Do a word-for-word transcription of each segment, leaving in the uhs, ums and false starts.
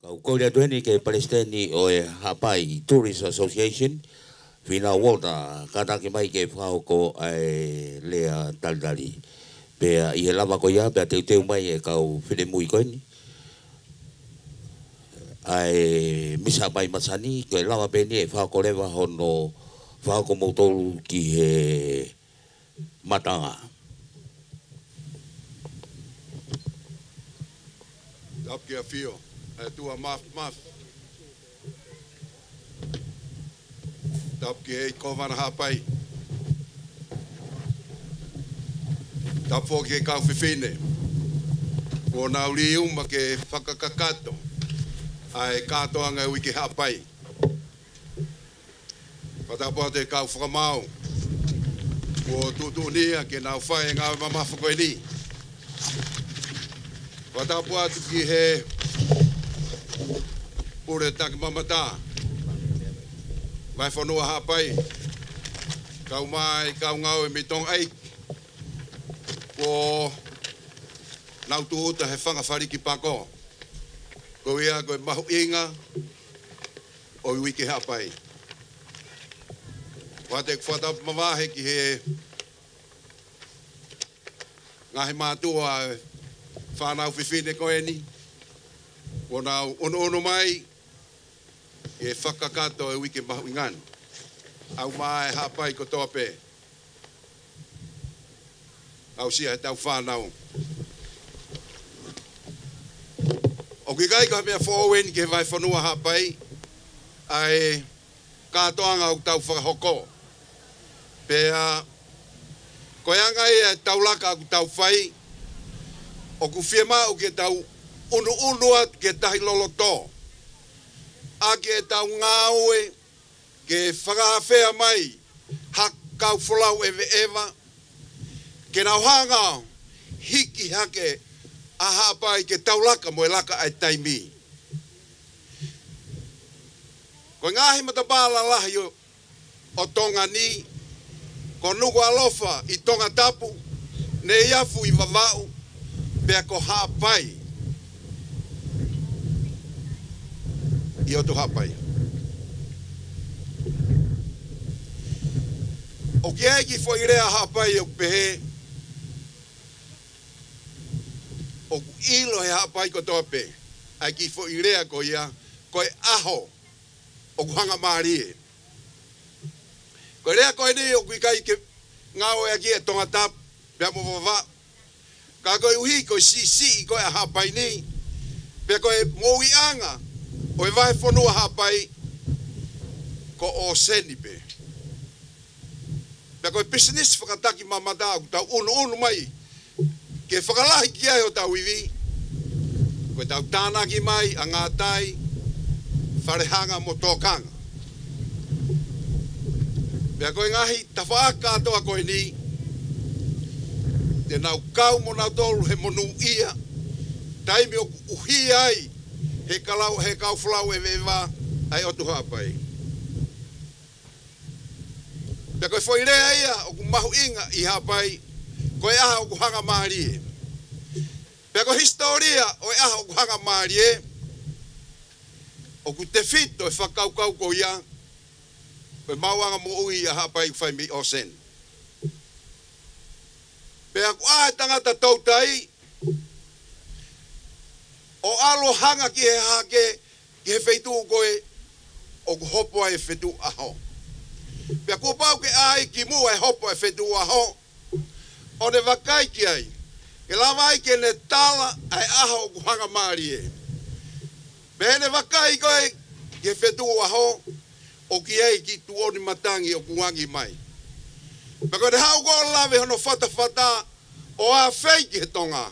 ʻOku ou kole atu heni ki he palesiteni ʻo e Haʻapai Tourist Association, Fina Walter, kātaki mai ke fakahoko ʻa e lea talitali. Pea ʻi he lava ko ia, pea teuteu mai e kau finemui ko eni ʻa e Misa Haʻapai Masani, ko e lava pē eni ʻe fakahoko leva hono fakahoko moutolu ki he matanga. Tapu ki he ʻAfio, ʻa e ʻOtua Māfimafi. Tapu ki he ʻEiki Kōvana Haʻapai. Tapu foki ki he kau fefine kuo nau liuma ke fakakakato ʻa e kātoanga ʻo e Uike Haʻapai. Fakatapu atu ki he kau fakamaau kuo tuʻutuʻuni ia ke nau fai e ngāue mamafa ko eni. Fakatapu atu ki he Pule Takimamata, Vahefonua Haʻapai, kae ʻumaʻā e kau ngāue mei Tonga ʻEiki kuo nau tūʻuta he fanga faliki pako. Ko ia ko e mahuʻinga ʻo e Uike Haʻapai. ʻOatu ʻeku fakatapu mavahe ki he ngaahi mātuʻa ʻo e fānau fefine ko eni kuo nau ʻunuʻunu mai ke fakakakato e uike mahuʻinga ni, ʻa ia ʻoku maʻu ai e Haʻapai kotoa pē, aʻusia ʻe heʻetau fānau. ʻOku ʻikai ko ha meʻa foʻou eni ki he Vahefonua Haʻapai ʻa e kātoanga ʻoku tau fakahoko. Pea ko e anga ia e taulaka ʻoku tau fai, ʻoku fiemaʻu ke tau ʻunuʻunu atu ki he tahi loloto ʻaki ʻetau ngāue ke fakaafeʻi mai ha kau folau ʻeveʻeva ke nau hanga ʻo hiki hake ʻa Haʻapai ke taulaka mo e laka ʻa e taimi. Ko e ngaahi matapā lalahi ʻo, ʻo Tonga ni, ko Nukuʻalofa ʻi Tongatapu, Neiafu ʻi Vavaʻu, pea ko Haʻapai ʻi ʻOtu Haʻapai. ʻOku ʻi ai e kiʻi foʻi lea ʻa Haʻapai ʻoku pehē, ʻoku ʻilo ʻe he Haʻapai kotoa pē ʻa e kiʻi foʻi lea ko ia, ko e ʻaho ʻoku hangamālie. Ko e lea ko eni ʻoku ʻikai ke ngāueʻaki ʻe Tongatapu pea mo Vavaʻu, ka koeʻuhi ko e siʻisiʻi ko ē ʻa Haʻapai ni, pea ko e moʻuiʻanga ʻo e Vahefonua Haʻapai ko ʻōseni pē. Pea ko e pisinisi fakatakimamata ʻoku tau ʻunuʻunu mai ke fakalahi ki ai hotau ivi, ko ʻetau tānaki mai ʻa ngātai, falehanga mo tōkanga. Pea ko e ngaahi tafaʻaki kātoa ko eni, te nau kau mo nautolu he monūʻia, taimi ʻoku ʻuhia ai ʻe he kau, ʻe he kau folau ʻeveʻeva ʻa e ʻOtu Haʻapai. Pea ko e foʻi lea ia ʻoku mahuʻinga ʻi Haʻapai, ko e ʻaho ʻoku hangamālie. Pea ko e hisitōlia ʻo e ʻaho ʻoku hangamālie, ʻoku tefito e fakakaukau ko ia, ko e maʻuʻanga moʻui ʻa Haʻapai ʻoku fai mei ʻōseni. Pea ʻoku ʻā e tangata toutai ʻo ʻalu ʻo hanga ki he hahake, ki he feituʻu ko ē ʻoku hopo ai e fetuʻu ʻaho. Pea kuo pau ke ʻā ai ki muʻa e hopo e fetuʻu ʻaho, ʻo ne vakai ki ai, ke lava ai ke ne tala ʻa e ʻaho ʻoku hangamālie. Pea ʻi heʻene vakai ko ē ki he fetuʻu ʻaho, ʻoku ʻi ai e kiʻi tuʻoni matangi ʻoku angi mai. Pea ko ʻene haʻu ko ē ʻo lave hono fatafata ʻo āfei ki he tonga,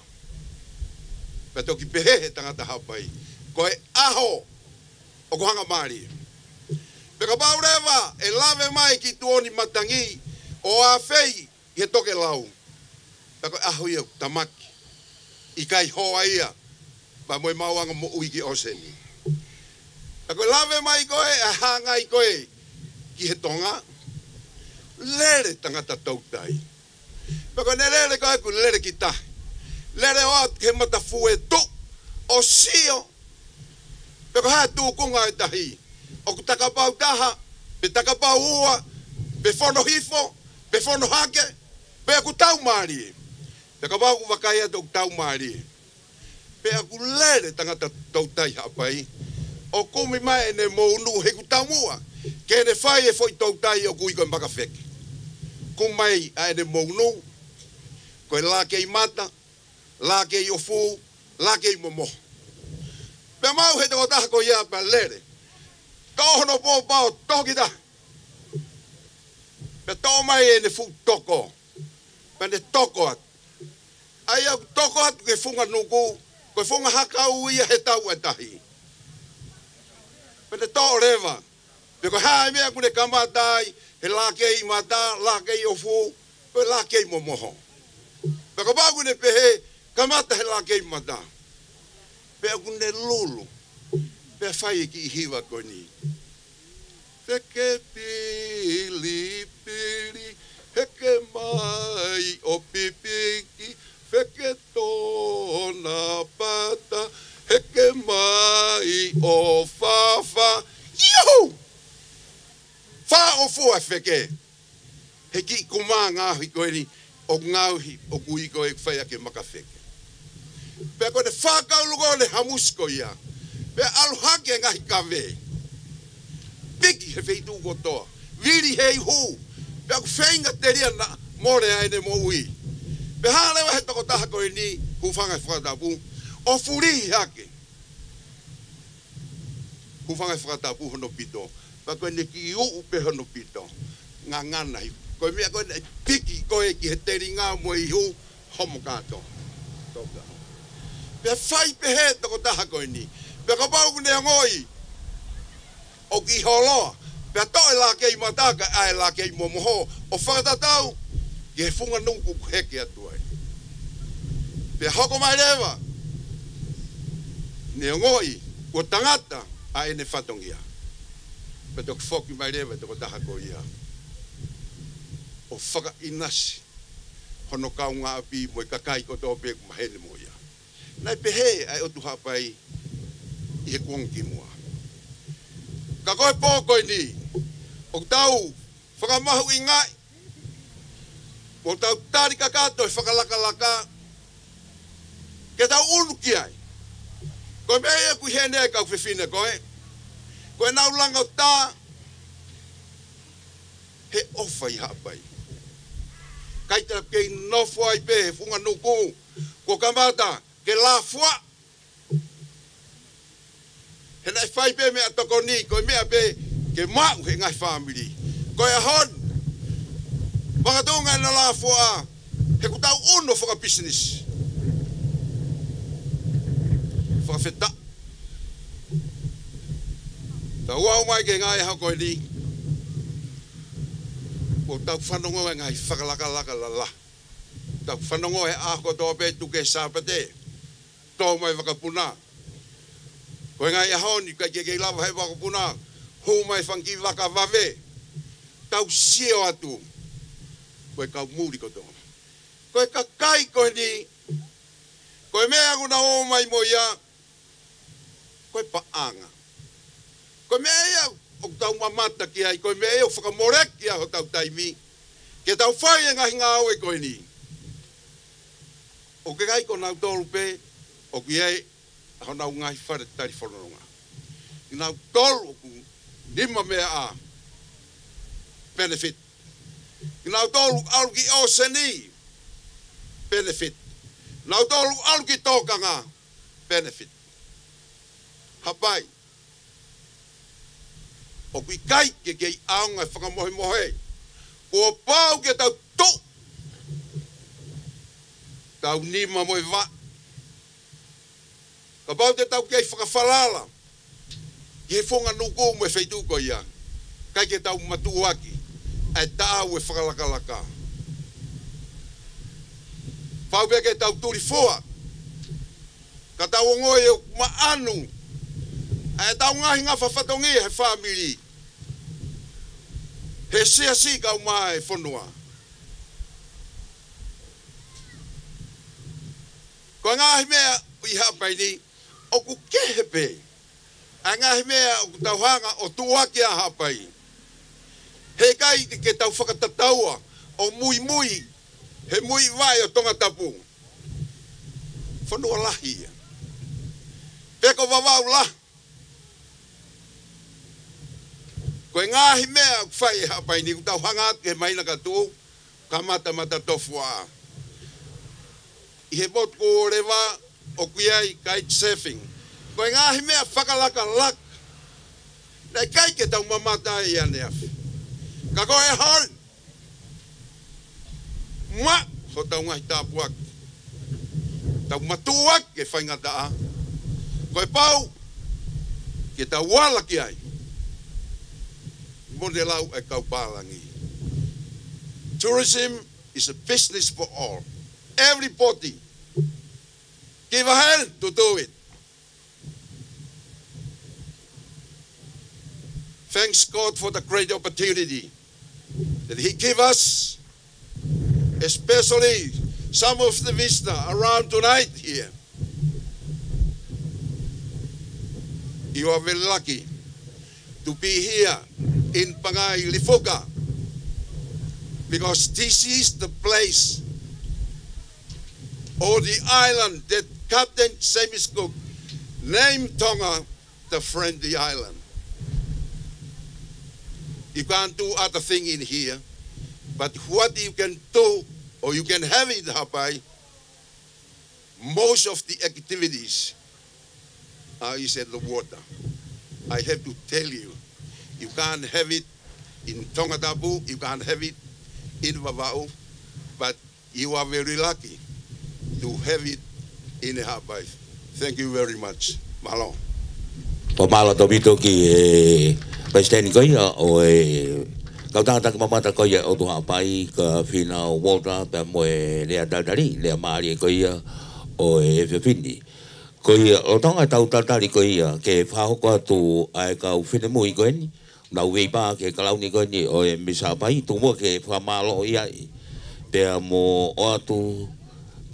pea toki pehē ʻe he tangata Haʻapai, ko e ʻaho ʻoku hangamālie. Pea kapau leva ʻe lave mai e kiʻi tuʻoni matangi ʻo āfei ki he tokelau, pea ko e ʻaho ia ʻoku tamaki, ʻikai hoa ia, pea mo e maʻuʻanga moʻui ki ʻōseni. Pea ko e lave mai ko ē ʻa e hāngai ko ē ki he tonga, lele tangata toutai. Pea ko ʻene lele ko ē ʻoku lele ki tahi, lele ʻo aʻu ki he matafuetuʻu ʻo sio Pe ko e hā e tūkunga ʻo e tahi? ʻOku takapau taha, pe takapau ua, pe fono hifo, pe fono hake, pe ʻoku tau mālie. Pe kapau ʻoku vakai atu ʻoku tau mālie. Pea ʻoku lele tangata toutai Haʻapai ʻo kumi mai ʻene mounuʻu he ʻoku taumuʻa ke ne fai e foʻi toutai ʻoku ui ko e makafeke. Kumi mai ʻa ʻene mounuʻu, ko e lā kei mata, lā kei ʻofu, lā kei momoho. Pea maʻu he tokotaha ko ia pea lele. Toʻo hono pōpao, toki taha. Pea toʻo mai ʻene fuʻu toko. Pea ne toko atu. ʻA ia ʻoku toko atu ki he funga nuku, ko e funga hakau ia he tau ʻa e tahi. Pea ne toʻo leva. Pe ko e hā e meʻa ʻoku ne kamata ai, he lā kei mata, lā kei ʻofu, pe lā kei momoho. Pe kapau ʻoku ne pehē, kamata he lā kei mata. Pea ʻoku ne lulu, pea fai e kiʻi hiva ko eni. Fekepilipili, heke mai ʻo pipiki, feketona pata, heke mai ʻo fafa. Iuhu! Fā ʻo fua feke. He kiʻi kumā ngaohi ko eni, ʻo ngaohi ʻoku ui ko e fai ʻaki e makafeke. Pea ko ʻene fakaulu ko ʻene hamusi ko ia. Pea ʻalu hake e ngaahi kave. Piki he feituʻu kotoa. Vili he ihu. Pea ʻoku feinga telia naʻa mole ʻa ʻene moʻui. Pea hā leva he tokotaha ko eni, hūfanga he fakatapu, ʻo fuli hake. Hūfanga he fakatapu hono pito. Pea ko ʻene kiʻi uʻu pē hono pito. Ngangana hifo. Ko e meʻa ko ē naʻe piki ko ē ki he telinga mo e ihu, homo kātoa. Toka. Pea fai pehē tokotaha ko eni. Pea kapau ʻoku ne ongoʻi ʻoku ʻi holoa. Pea toʻo e lā kei mata kae ʻai e lā kei momoho. ʻO fakatatau ki he funga nuku ʻoku heke atu ai. Pea hoko mai leva. Ne ongoʻi, kuo tangata ʻa ʻene fatongia. Pea toki foki mai leva e tokotaha ko ia. ʻO fakaʻinasi hono kaungāʻapi mo e kakai kotoa pē ʻoku maheni mo ia. Naʻe pehē ʻa e ʻOtu Haʻapai ʻi he kuonga kimuʻa. Ka ko e pō ko eni, ʻoku tau fakamahuʻingaʻi, ʻoku tau tali kakato e fakalakalaka, ke tau ʻunu ki ai. Ko e meʻa ia ʻoku ʻi heni e kau fefine ko ē. Ko ʻenau langa ʻo tā, he ʻofa ʻi Haʻapai. ʻIkai te kei nofo ai pē he funga nuku, kuo kamata ke lāfua. He naʻe fai pē meʻatokoni, ko e meʻa pē ke maʻu he ngaahi fāmili. Ko e ʻaho ni, makatuʻunga ʻena lāfua, he ʻoku tau ʻunu fakapisinisi. Fakafetaʻi. Tau aʻu mai ki he ngaahi ʻaho ko eni. ʻOku tau fanongo e ngaahi fakalakalaka lalahi. Tau fanongo he ʻaho kotoa pē tuku e Sāpate. Tō mai vakapuna. Ko e ngaahi ʻaho ni, ʻikai ke kei lava he vakapuna. Hū mai fanga kiʻi vaka vave. Tau sio atu. Ko e kau muli kotoa. Ko e kakai ko eni. Ko e meʻa ʻoku nau ō mai mo ia. Ko e paʻanga. Ko e meʻa ia ʻoku tau mamata ki ai, ko e meʻa ia ʻoku fakamoleki ai hotau taimi. Ke tau fai e ngaahi ngāue ko eni. ʻOku ʻikai ko nautolu pē, ʻoku ʻi ai honau ngaahi fale tali fononga. Nautolu ʻoku nima meʻa ʻa benefit. Nautolu ʻalu ki ʻōseni benefit. Nautolu ʻalu ki tōkanga benefit. Haʻapai. ʻOku ʻikai ke kei ʻaonga e fakamohemohe. Kuo pau ke tau tuʻu. Tau nima mo e vaʻe. Kapau te tau kei fakafalala ki he funga nuku mo e feituʻu ko ia, ʻikai ke tau matuʻuaki ʻa e taʻau e fakalakalaka. Pau pē ke tau tulifua, ka tau ongoʻi ʻoku maʻanu ʻa e tau ngaahi ngafa fatongia he fāmili, he siasi kae ʻumaʻā e fonua. Ko e ngaahi meʻa ʻi Haʻapai ni, ʻoku kehe pē. ʻa e ngaahi meʻa ʻoku tau hanga ʻo tuʻuaki ʻa Haʻapai. Heʻikai ke tau fakatataua ʻo muimui he muivaʻe ʻo Tongatapu. Fonua lahi ia. Pea ko Vavaʻu lahi. Ko e ngaahi meʻa ʻoku fai ʻe Haʻapai ni ʻoku tau hanga atu he māhina ka tuʻu, kamata Matatofuaʻa. ʻI he motu ko Leva ʻoku ʻi ai kite surfing. Ko e ngaahi meʻa fakalakalaka. Naʻe ʻikai ke tau mamata ai ʻaneafi. Ka ko e ʻaho ni, maʻu hotau ngaahi tāpuaki. Tau matuʻuaki e faingataʻa. Ko e pau ke tau ala ki ai. Mo ne lau e kau pālangi. Tourism is a business for all. Everybody. Give a hand to do it. Thanks God for the great opportunity that He give us, especially some of the visitor around tonight here. You are very lucky to be here in Pangai Lifuka, because this is the place or the island that Captain James Cook named Tonga the friendly island. You can't do other thing in here, but what you can do, or you can have in Haʻapai, most of the activities are is at the water. I have to tell you, you can't have it in Tongatapu, you can't have it in Vavaʻu, but you are very lucky to have it in Haʻapai. Thank you very much. Mālō. Ko mālō ʻaupito ki he palesiteni ko ia ʻo e kautaha taki mamata ko ia ʻo e ʻOtu Haʻapai, ko Fina Walter, pea mo e lea talitali, lea mālie ko ia ʻo e efiafi ni. Ko ia, ʻo Tonga e tau talitali ko ia, ke fakahoko atu ʻa e kau finemui ko eni, nau veipā ki he kalauni ko eni ʻo e Miss Haʻapai, tuku muʻa ke fakamālō ai, pea mo ʻoatu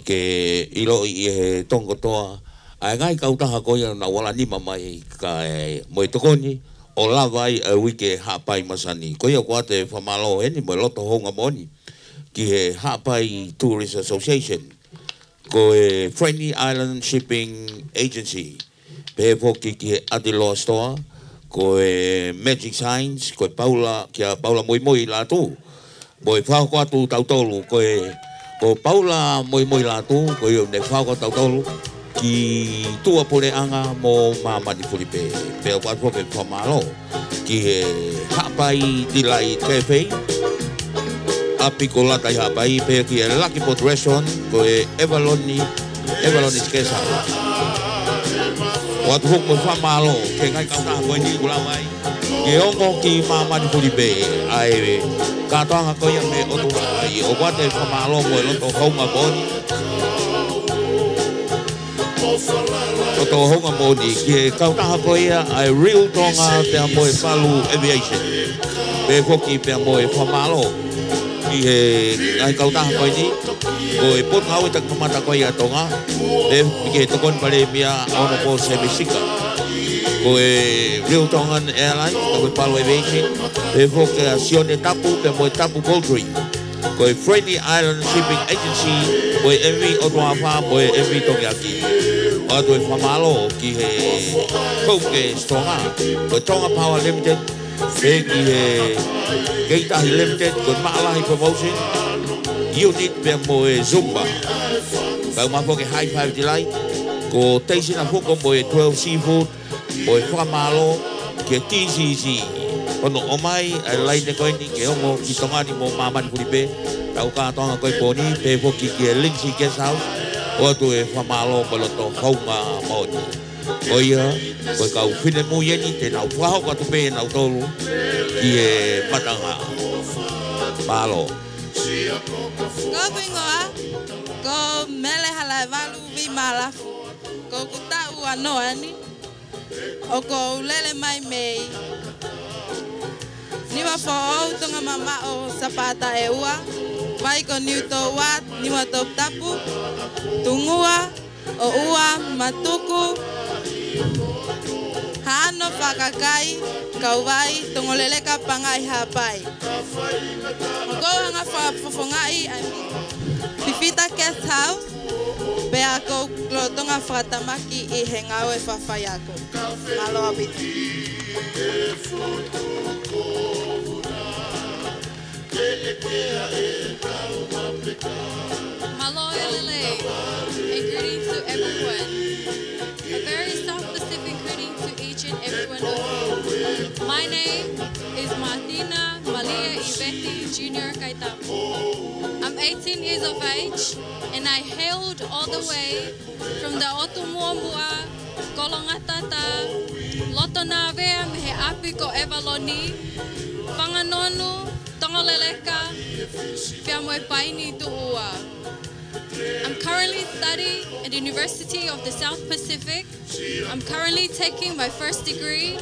ke ʻiloʻi ʻe he Tonga kotoa ʻa e ngaahi kautaha ko ia nau ala nima mai kae mo e tokoni ʻo lava ai ʻa e uike Haʻapai masani. Ko ia ʻoku ʻoatu e fakamālō heni mo e loto houngaʻia moʻoni ki he Haʻapai Tourist Association, ko e Friendly Island Shipping Agency, pehē foki ki he ʻAtiloa Store, ko e Magic Signs, ko e Paula, kia Paula Muimui Lātū. Mo e fakahoko atu tautolu, ko e, ko Paula Muimui Lātū, ko ia ʻoku ne fakahoko tautolu ki tuʻapuleʻanga mo māmani fulipē. Pea ʻoatu foki e fakamālō ki he Haʻapai Delight Cafe, ʻapi ko Lata ʻi Haʻapai, pea ki he Lucky Pot Restaurant, ko e Avalon, Avalon Guest House. ʻOatu foki mo e fakamālō ki he ngaahi kautaha ko eni kuo lava ai ke ongo ki māmani fulipē ʻa e kātoanga ko ia mei he ʻOtu Haʻapai. ʻOatu e fakamālō mo e loto houngaʻia moʻoni, loto houngaʻia moʻoni ki he kautaha ko ia ʻa e Real Tonga pea mo e Palu Aviation. Pehē foki pea mo e fakamālō ki he ngaahi kautaha ko eni, ko e Potungāue Taki Mamata ko ia ʻa Tonga, pehē ki he Tokoni Palēmia Honourable Semi Sika. Ko e Real Tongan Airlines, pea mo e Palu Aviation, pehē foki ʻa Sione Tapu, pea mo e Tapu Poultry. Ko e Friendly Island Shipping Agency, ko e M V ʻOtua Fā, ko e M V Tongiaki. ʻOatu e fakamālō ki he Focus Tonga, ko e Tonga Power Limited, pehē ki he Keitahi Limited, ko e Maʻalahi Promotion Unit pea mo e Zumba. Kae ʻumaʻā foki e High Five Delight, ko Teisina Fuko mo e Twelve Seafood, mo e fakamālō ki he T C C. Hono ʻomai ʻa e laine ko eni ke ongo ki Tonga ni mo māmani fulipē, ʻetau kātoanga ko e pō ni, pehē foki ki he Lindsay Guest House, ʻoatu e fakamālō mo e loto houngaʻia moʻoni. Ko ia, ko e kau finemui eni te nau fakahoko atu pē ʻe nautolu ki he matangā. Mālō. Ko hoku hingoa, ko Mele Halaevalu Vimalafu. Ko hoku taʻu ua noa eni, ʻoku ou lele mai mei Niuafoʻou, Tongamamaʻo, Sapata ʻe ua, vai ko Niutouat, Niuatoputapu, Tungua, ʻOua, Matuku, Ano Fakakai, Kauvai, Tongoleleka Pangai Haʻapai. ʻOku ou hanga fakafofongaʻi ʻa e Fifita Guest House, pea ʻoku ou lolotonga fakatamaki ʻi he ngāue fakafaiako. Mālō ʻaupito. Mālō e lelei. A greeting to everyone. A very South Pacific greeting to each and every one of you. My name is Martina Malia Iveti Junior Kaitapu. I'm eighteen years of age and I hailed all the way from the ʻOtu Muʻomuʻa, Kolongatata, Lotonavea mei he ʻapi ko ʻEvaloni, Fanganonu, Tongoleleka, pea mo e Paini Tuʻua. I'm currently studying at the University of the South Pacific. I'm currently taking my first degree,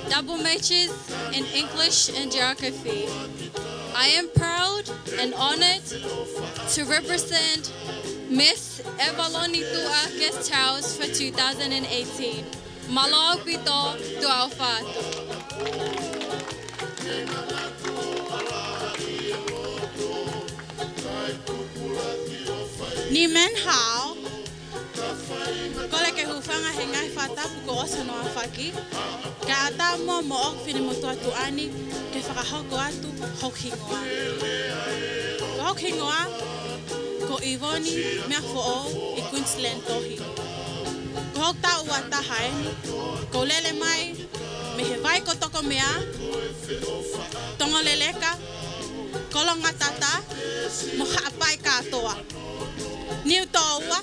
double majors in English and Geography. I am proud and honored to represent Miss ʻEvaloni Tuʻa Guest House for two thousand and eighteen. Mālō ʻaupito, tuʻa ʻofa atu. Ni men hao, kole ke hūfanga he ngaahi fakatapu kuo ʻosi hono aofaki, kae ʻatā muʻa moʻoku finemotuʻa tuʻa ni ke fakahoko atu hoku hingoa. Ko hoku hingoa, ko ʻIvoni Meafoʻou ʻi Queensland Tohi. Ko hoku taʻu ua taha eni, ʻoku ou lele mai mei he vai ko Tokomea, Tongoleleka, Kolongatata, mo Haʻapai kātoa. Niutōua,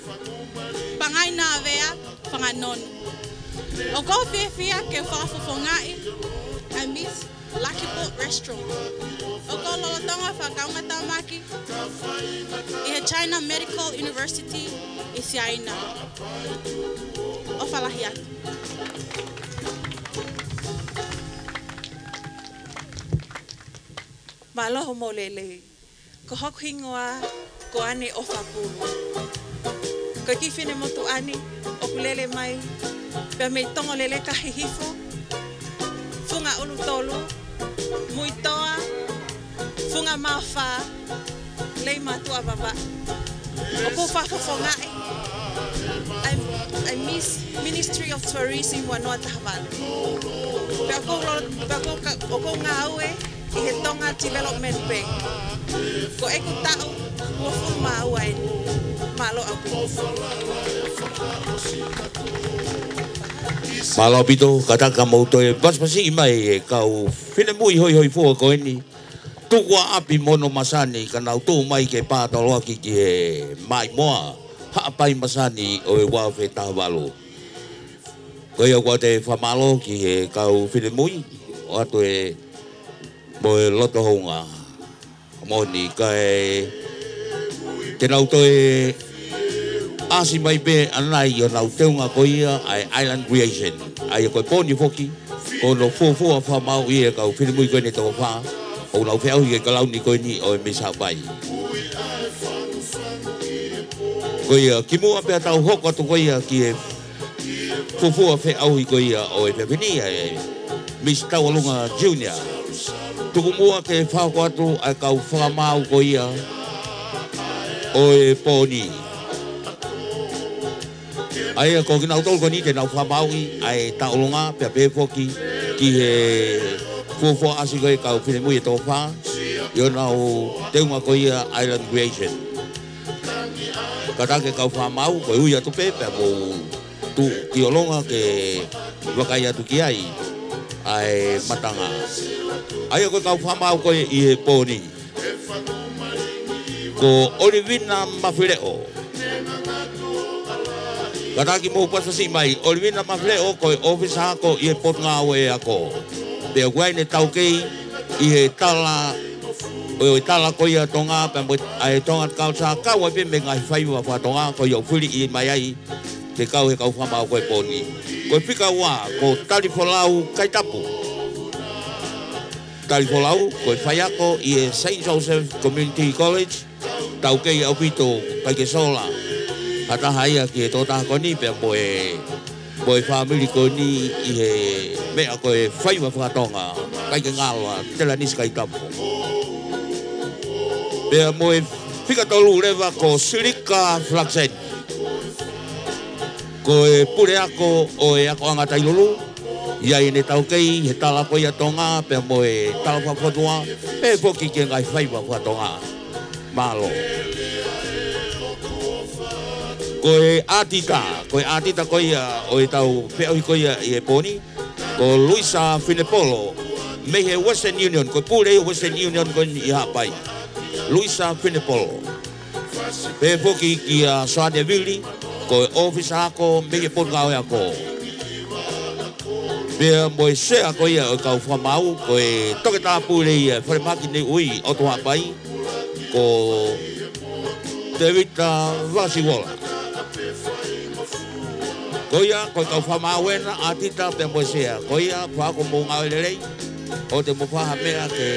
Pangainavea, Fanganonu. ʻOku ou fiefia ke fakafofongaʻi ʻa e Miss Lucky Boat Restaurant. ʻOku ou lolotonga fakaungatāmaki ʻi he China Medical University ʻi Siaina. ʻOfa lahi atu. Mālō hoʻomou lelei. Ko hoku hingoa ko Ane ʻOfapulu. Ko e kiʻi finemotuʻa ni ʻoku lele mai pea mei Tongoleleka Hihifo, Funga ʻUlutolu, Muitoa, Funga Maʻofa, Leimātuʻa Vavaʻu. ʻOku ou fakafofongaʻi ʻa e, ʻa e Miss Ministry of Tourism ua noa taha valu. Pea ʻoku ou lo-, pea ʻoku ou ka-, ʻoku ou ngāue ʻi he Tonga Development Bank. Ko ʻeku taʻu uofulu mā ua eni. Mālō ʻaupito. Mālō ʻaupito, kātaki ka mou toe pasipasiʻi mai e kau finemui hoihoifua ko eni. Tukuʻapi mo hono masani ka nau tuʻu mai ke pātoloaki ki he Maimoa, Haʻapai masani ʻo e ua afe taha valu. Ko ia ʻoku ou toe fakamālō ki he kau finemui, ʻoatu e mo e loto hounga moʻoni kae te nau toe ʻasi mai pē ʻanai ʻi honau teunga ko ia ʻa e Island Creation. ʻA ia ko e pō ni foki, ko hono fuofua fakamāuʻi e kau finemui ko eni ʻe toko fā, ʻoku nau feʻauhi ki he kalauni ko eni ʻo e Miss Haʻapai. Ko ia, kimuʻa pea tau hoko atu ko ia ki he fuofua feʻauhi ko ia ʻo e efiafi ni ʻa e Miss Tauʻolunga Junior. Tuku muʻa ke fakahoko atu ʻa e kau fakamaau ko ia ʻo e pō ni. ʻA ia ko kinautolu ko eni te nau fakamāuʻi ʻa e tauʻolunga pea pehē foki ki he fuofua ʻasi ko e kau finemui ʻe toko fā ʻi honau teunga ko ia Island Creation. Kātaki e kau fakamaau, ko e ui atu pē, pea mou tuʻu ki ʻolunga ke vakai atu ki ai ʻa e matanga. ʻA ia ko e kau fakamaau ko ē ʻi he pō ni. Ko ʻOlivina Mafileʻo. Kātaki mou pasipasiʻi mai, ʻOlivina Mafileʻo ko e ʻōfisa ako ʻi he Potungāue Ako. Pea ʻoku ʻi ai ʻene taukei ʻi he tala ʻo e tala ko ia Tonga, pea mo e, ʻa e Tongan culture, kau ai pē mo e ngaahi faiva faka-Tonga, ko ia ʻoku fili mai ai ke kau he kau fakamaau ko e pō ni. Ko e fika ua, ko Talifolau Kaitapu. Talifolau, ko e faiako ʻi he Saint Joseph Community College, taukei ʻaupito, ʻikai ke sola ha taha ia ki he tokotaha ko eni, pea mo e mo e fāmili ko eni ʻi he meʻa ko e faiva faka-Tonga, ʻikai ke ngalo ʻa Telanisi Kaitapu. Pea mo e fika tolu leva ko Silika Flaksen, ko e puleako ʻo e akoʻanga Tailulu, ʻi ai ʻene taukei he tala ko ia Tonga, pea mo e tala fakafonua, pea foki ki he ngaahi faiva faka-Tonga. Mālō. Ko e ʻātita, ko e ʻātita ko ia ʻo ʻetau feʻauhi ko ia ʻi he pō ni, ko Luisa Finepolo, mei he Western Union, ko e pule ʻo e Western Union ko eni ʻi Haʻapai. Luisa Finepolo. Pea foki kia Soane Vili, ko e ʻōfisa ako mei he Potungāue Ako. Pea mo e sea ko ia ʻo e kau fakamaau, ko e toketā pule ia ʻa e Falemahaki Niue ʻi ʻOtu Haʻapai, ko Tēvita Vasivola. Ko ia, ko e kau fakamaau ena, ʻātita pea mo e sea. Ko ia, fakahoko hoʻomou ngāue lelei, ʻoua te mou fai ha meʻa ke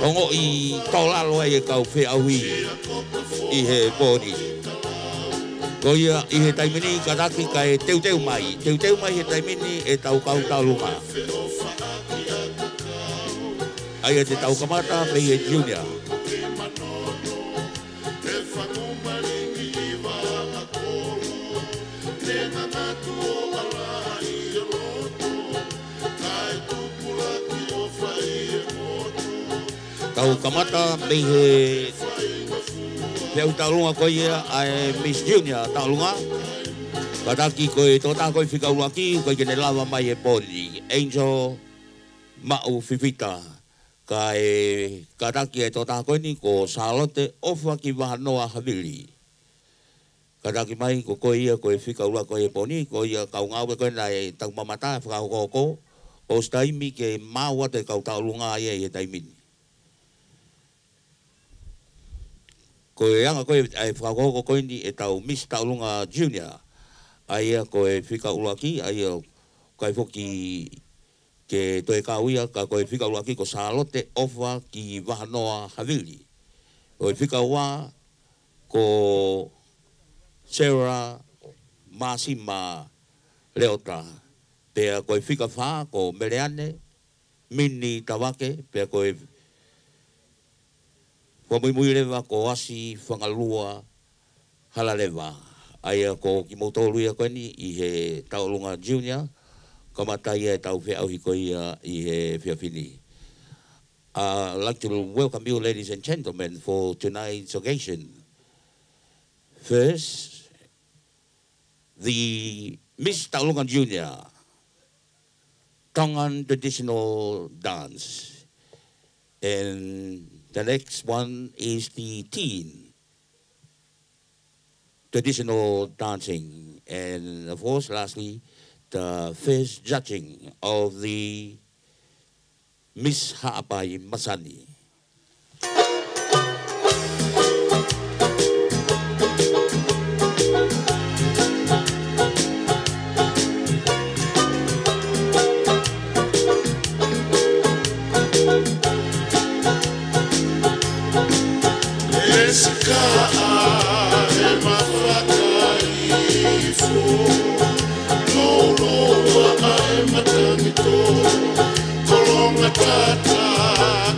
ongoʻi tō lalo ai e kau feʻauhi ʻi he pō ni. Ko ia ʻi he taimi ni kātaki kae teuteu mai, teuteu mai he taimi ni ʻetau kau tauʻolunga. ʻA ia te tau kamata mei he junior. Tau kamata mei he feʻauhi tauʻolunga ko ia ʻa e Miss Junior tauʻolunga. Kātaki ko e tokotaha ko e fika ʻuluaki, ʻoku ʻikai ke ne lava mai he pō ni, Angel Maʻu Fifita. Kae kātaki e tokotaha ko eni ko Sālote ʻOfa Kivahanoa Havili. Kātaki mai, ko koe ia ko e fika ʻuluaki ko ia he pō ni, ko ia kau ngāue ko ena ʻetau mamata, fakahokohoko, ʻosi taimi ke maau atu e kau tauʻolunga ia ʻi he taimi ni. Ko e anga ko ē ʻa e fakahokohoko ko eni ʻetau Miss Tauʻolunga Junior, ʻa ia ko e fika ʻuluaki, ʻa ia ʻoku ʻikai foki ke toe kau ia, ka ko e fika ʻuluaki ko Sālote ʻOfa Kivahanoa Havili. Ko e fika ua ko Sarah Māsima Leota. Pea ko e fika fā ko Meleane Mini Tavake, pea ko e fakamuimui leva ko ʻAsi Fangalua Halaleva. ʻA ia ko kimoutolu ia ko eni ʻi he tauʻolunga junior, kamata ia ʻetau feʻauhi ko ia ʻi he efiafi ni. I'd like to welcome you, ladies and gentlemen, for tonight's occasion. First, the Miss Tauʻolunga Junior, Tongan traditional dance. And the next one is the teen traditional dancing. And of course, lastly, the first judging of the Miss Haʻapai Masani. Lesikaʻa e mafakaifo, loloa e matangito, kolonga tata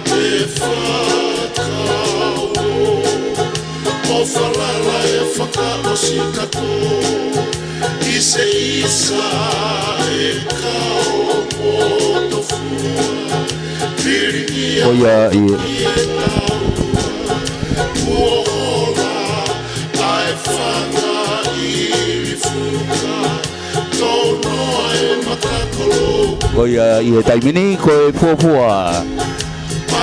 ke fakauo, ʻo falala e fakaʻosi kato, ʻi se isa e kau motofua. Ko ia ʻi Ko ia ʻi he taimi ni, ko e fuofua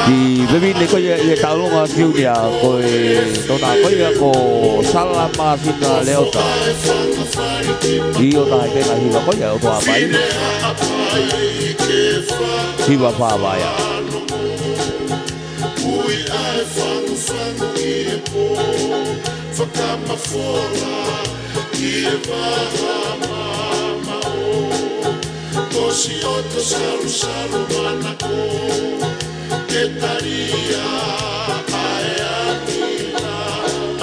ki he vevine ko ia ʻi he tauʻolunga junior, ko e tokotaha ko ia ko Sala Māsina Leota. ʻI ʻOtu Haʻapai, hiva ko ia ʻo e ʻOtu Haʻapai. Hiva fā vaea. Ui ʻa e fangufangu ʻi he pō, fakamafola ʻi he vaha mamaʻo. Ko siʻoto salusalu manako, ke talia ʻa e angi na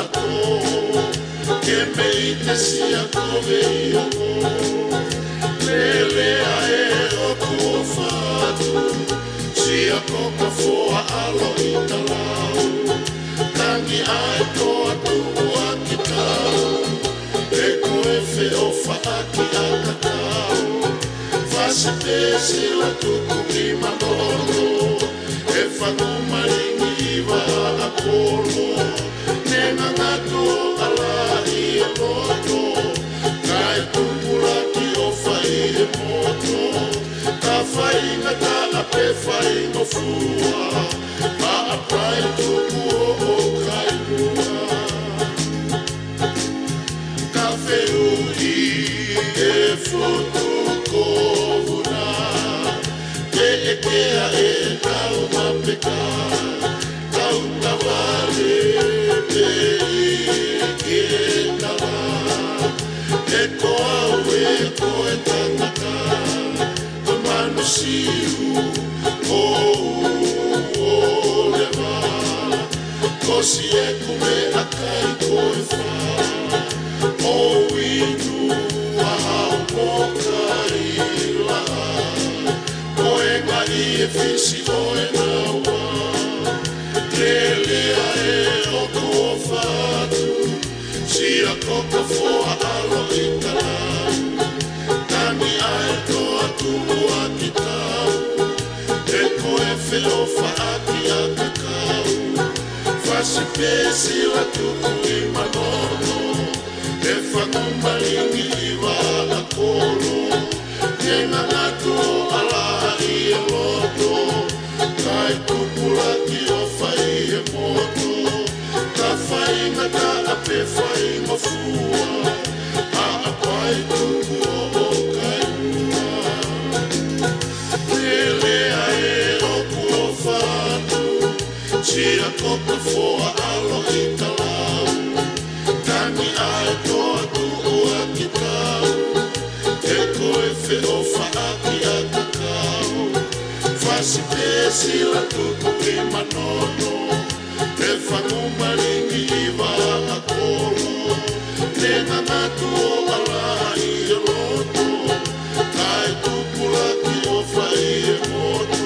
ako. Ke mei te sia kove ʻi ongo. Lea ē ʻoku ou fai atu, Sia Kokafoa ʻAlo ʻi Talau. Tangi ʻa e toa tuʻuaki tau, he ko e feʻofaʻaki ʻa Kakau. Fasi pē Sila Tukuʻimanono, ʻe Fangu Malingi ʻi Vaʻa ʻAkolo. Ne ngangatu ʻo ʻalaʻi e loto, kae tupulaki ʻofa ʻi he moto. Ka faingataʻa pe faingofua, Haʻapai tuku ʻo ʻo kaimua. Ka fehuʻi e futu ko Vuna, ke ʻekea e tau mapeka, tau tavale pē ʻi ke tala. He ko au ē ko e tangata, ko Manusiu, ko Uoleva, ko Sieku meʻakai ko e fā, ʻo Uinu, ʻa Hau mo Kailaha, ko e ngaʻi e fisi ʻo e naua. Lea ē ʻoku ou fai atu, Sia Kokafoa ʻAlo ʻi Talau. Tangi ʻa e toa tuʻuaki tau, he ko e feʻofaʻaki ʻa Kakau. Fasi pē Sila Tukuʻimanono, ʻe Fangu Malingi ʻi Vaʻa ʻAkolo. Ne ngangatu ʻo ʻalaʻi e loto, kae tupulaki ʻofa ʻi he moto. Ka faingataʻa pe faingofua, Haʻapai tuku ʻo ʻo kaimua. Lea ē ʻoku ou fai atu, Sia Kokafoa ʻAlo ʻi Talau. Tangi ʻa e toa tuʻuaki tau, he ko e feʻofaʻaki ʻa Kakau. Fasi pē Sila Tukuʻimanono, ʻe Fangu Malingi ʻi Vaʻa ʻAkolo. Ne ngangatu ʻo ʻalaʻi e loto, kae tupulaki ʻofa ʻi he moto.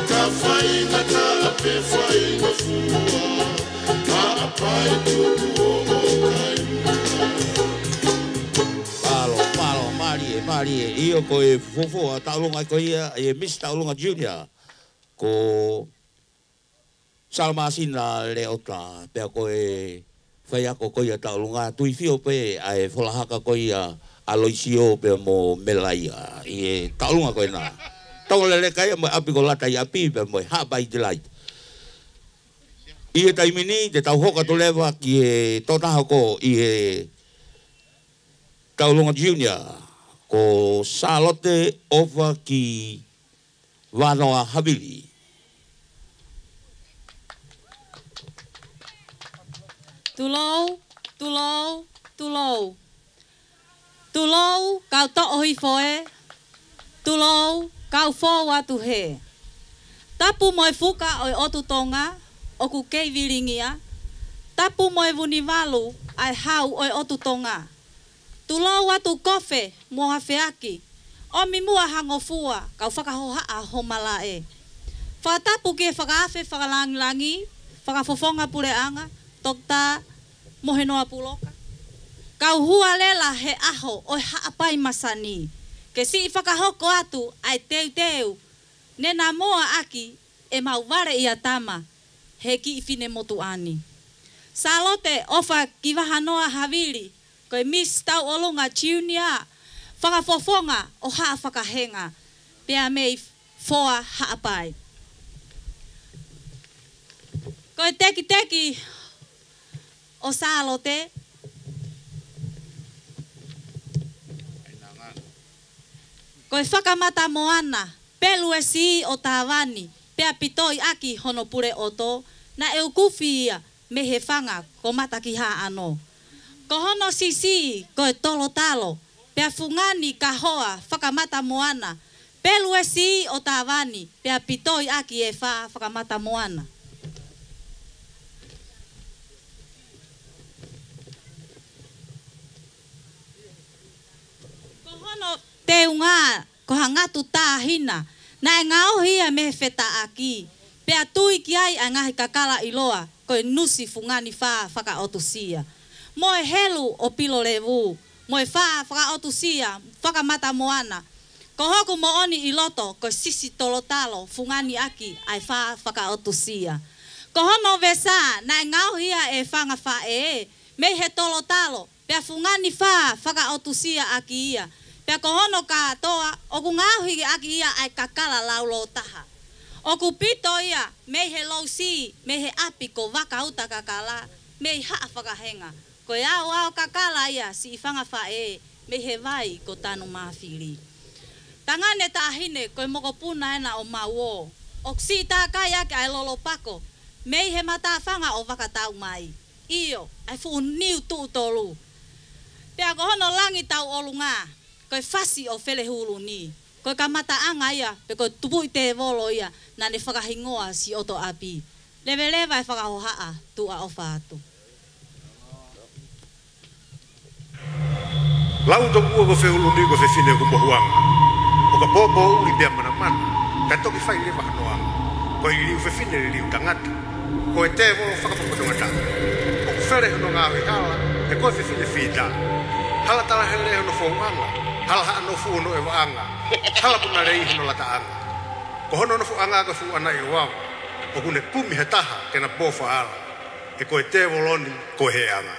Ka faingataʻa pe faingofua, Haʻapai tuku ʻo ʻo kaimua. Mālō, mālō, mālie, mālie. ʻIo, ko e fuofua Taʻolunga ko ia, ʻe Miss Taʻolunga Junior, ko Salamasina Leota, pea ko e faiako ko ia Taʻolunga, Tuifio pē ʻa e folahaka ko ia ʻa Loisio pea mo Melaia, ʻi he Taʻolunga ko ena. Tonga Leleka ia mo e ʻapi ko Lata ʻi ʻApi pea mo e Haʻapai Delight. ʻI he taimi ni, te tau hoko atu leva ki he tokotaha ko ē ʻi he Taʻolunga Junior, ko Sālote ʻOfa ki Vanoa Havili. Tulou, tulou, tulou. Tulou, kau toʻo hifo ē. Tulou, kau fou atu hē. Tapu mo e fuka ʻo e ʻotu Tonga ʻoku kei vilingia. Tapu mo e vunivalu ʻa e hau ʻo e ʻotu Tonga. Tulou atu kofe mo ha feaki, ʻomi muʻa ha ngofua, kau fakahohaʻa ho malaʻe. Fakatapu ki he Fakaafe Fakalāngilangi, Fakafofonga Puleʻanga, Toketā Mohenoa Puloka. Kau hualela he ʻaho ʻo e Haʻapai masani, ke siʻi fakahoko atu ʻa e teuteu ne namoa ʻaki ʻemau vale ʻia tama he kiʻi finemotuʻa ni. Sālote ʻOfa ki Vanoa Havili, ko e Miss Taʻolunga Junior, fakafofonga ʻo Haʻa Fakahenga, pea mei Foa Haʻapai. Ko e tekiteki ʻo Sālote, ko e fakamata moana, pelu e siʻi ʻo Tāvani, pea pitoʻi ʻaki hono pule ʻoto, naʻe ukufi ia mei he fanga ko Matakihaʻano. Ko hono siʻisiʻi ko e tolotalo, pea fungani kahoa fakamata moana, pelu e siʻi ʻo Tāvani, pea pitoʻi ʻaki e fā fakamata moana. Ko hono teu ʻUlungā, ko ha ngatu tāhina naʻe ngaohi ia mei he fetaʻaki, pea tui ki ai ʻa e ngaahi kakala ʻiloa ko e nusi fungani fā fakaʻotusia, mo e helu ʻo Pilolevu, mo e fā fakaʻotusia fakamatamoana. Ko hoku moʻoni ʻi loto ko e sisi tolotalo fungani ʻaki ʻa e fā fakaʻotusia. Ko hono vesa naʻe ngaohi ia ʻe Fanga Faʻē mei he tolotalo, pea fungani fā fakaʻotusia ʻaki ia. Pea ko hono kātoa ʻoku ngaohi ʻaki ia ʻa e kakala laulōtaha. ʻOku pito ia mei he lousi, mei he ʻapi ko Vakauta Kakala, mei Haʻa Fakahenga. Ko e aoao kakala ia siʻi Fanga Faʻē mei he vai ko Tanumāfili. Tangane taʻahine ko e mokopuna ena ʻo Mauō, ʻoku siʻi tākai ʻaki ʻa e lolopako mei he matāfanga ʻo Vakataumai. ʻIo, ʻa e fuʻu niu tuʻu tolu. Pea ko hono langi tauʻolunga ko e fasi ʻo Felehuluni. Ko e kamataʻanga ia, pe ko e tupuʻi tēvolo ia naʻa ne fakahingoa siʻoto ʻapi. Leveleva e fakahohaʻa, tuʻa ʻofa atu. Lau tokua ko Fehuluni ko e fefine ʻoku mohuʻanga, ʻo ka pōpōʻuli pea manamana, kae toki fai leva hano anga. Ko e liliu fefine liliu tangata, ko e tēvolo fakapotopotoʻanga. ʻOku fele hono ngaohi hala, he ko e fefine fita. Hala Talahele hono fouʻanga, hala Haʻanofu hono ʻevaʻanga, hala Punalei hono lataʻanga. Ko hono nofoʻanga ko Fuʻanaʻiʻoava, ʻoku ne kumi ha taha ke na pō faʻala. He ko e tēvolo ni ko e heʻanga.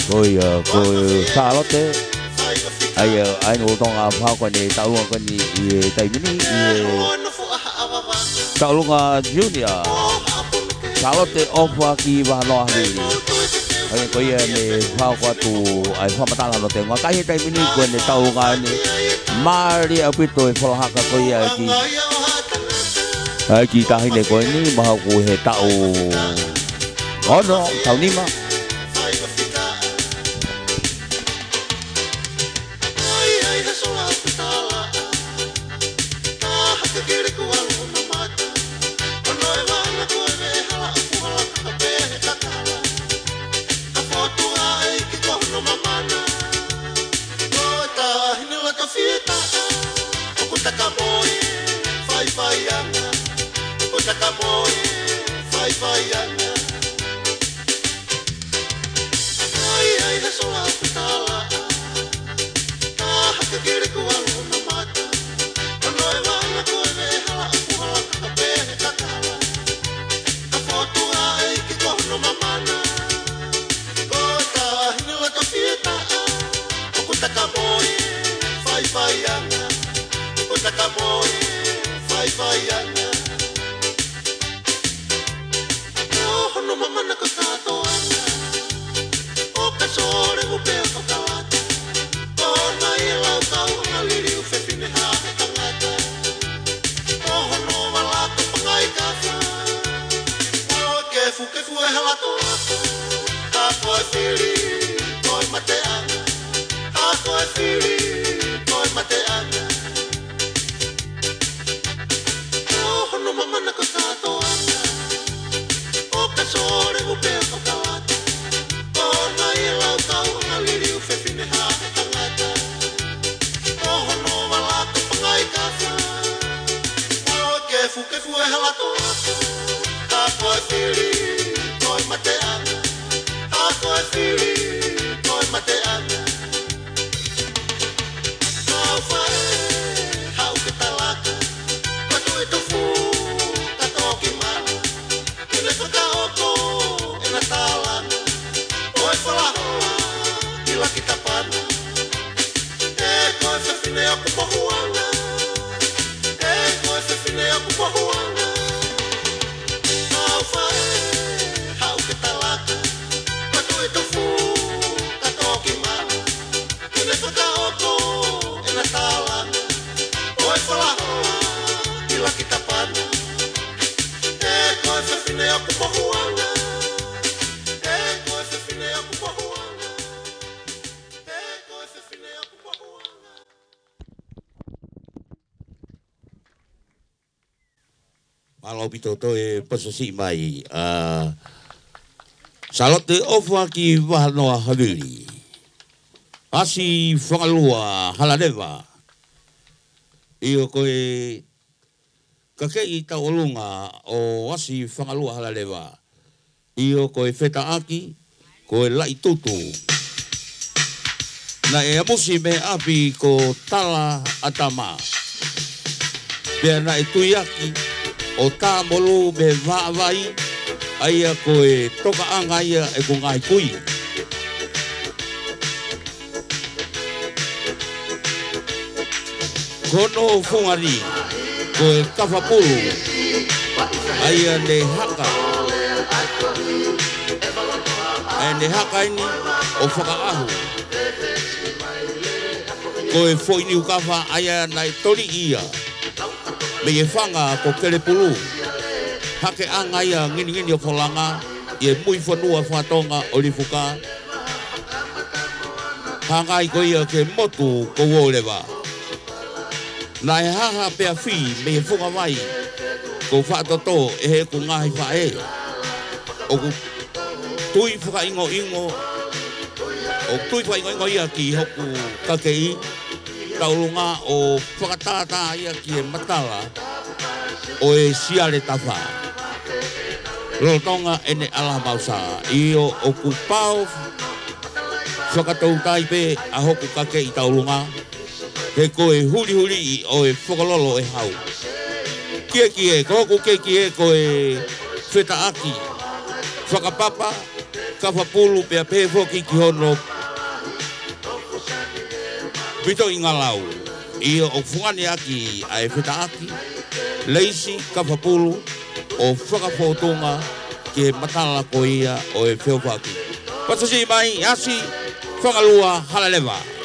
Ko ia, ko Sālote. ʻA ia, ʻa ia ʻoku tōʻonga fā ko eni taulunga ko eni ʻi he taimi ni, ʻi he taulunga junior. Sālote ʻOfa ki Vahanoa Havili. ʻA ia ko ia ne fakaako atu ʻa e fakamatala hono teunga. Ka ʻi he taimi ni ko eni taulunga eni. Mālie ʻaupito e folahaka ko ia ki, ʻa e kiʻi taʻahine ko eni, mahalo ʻoku he taʻu ono, taʻu nima. ʻAupito toe pasasiʻi mai ʻa Sālote ʻOfa ki Vahanoa Havili. ʻAsi Fangalua Halaleva. ʻIo, ko e kakeʻi tauʻolunga ʻo ʻAsi Fangalua Halaleva. ʻIo, ko e fetaʻaki, ko e Laʻi Tutu. Naʻe ʻamusi mei ʻapi ko Tala ʻa Tama. Pea naʻe tuiaki ʻo Tāmolu mei Vaʻavai, ʻa ia ko e tokaʻanga ia ʻeku ngaahi kui. Ko hono fungani, ko e Kafapulu, ʻa ia ne haka, ʻa ia ne haka eni ʻo fakaʻahu. Ko e foʻi niu kafa, ʻa ia naʻe toliʻi ia mei he fanga ko Kelepulu. Hakeʻanga ia nginingini ʻo Folanga, ʻi he mui fonua fakatonga ʻo Lifuka. Hangai ko ia ki he motu ko Uoleva. Naʻe haha pea fī mei he funga vai ko Faʻatoto ʻe heʻeku ngaahi faʻē. ʻOku tui fakaʻingoʻingo, ʻoku tui fakaʻingoʻingo ia ki hoku kakeʻi tauʻolunga ʻo fakatātā ia ki he matala ʻo e Siale Tafa. Lolotonga ʻene ʻAla Mausā, ʻio, ʻoku pau fakatoutai pē ʻa hoku kakeʻi tauʻolunga, he ko e hulihuliʻi ʻo e Fokololo ʻe Hau. Kiekie, ko hoku kiekie ko e fetaʻaki fakapapa, Kafapulu pea pehē foki ki hono pitoʻi ngalau. ʻIo, ʻoku fungani ʻaki ʻa e fetaʻaki, leisi, Kafapulu, ʻo fakafōtunga ki he matala ko ia ʻo e feʻofaʻaki. Pasasiʻi mai, ʻAsi Fangalua Halaleva.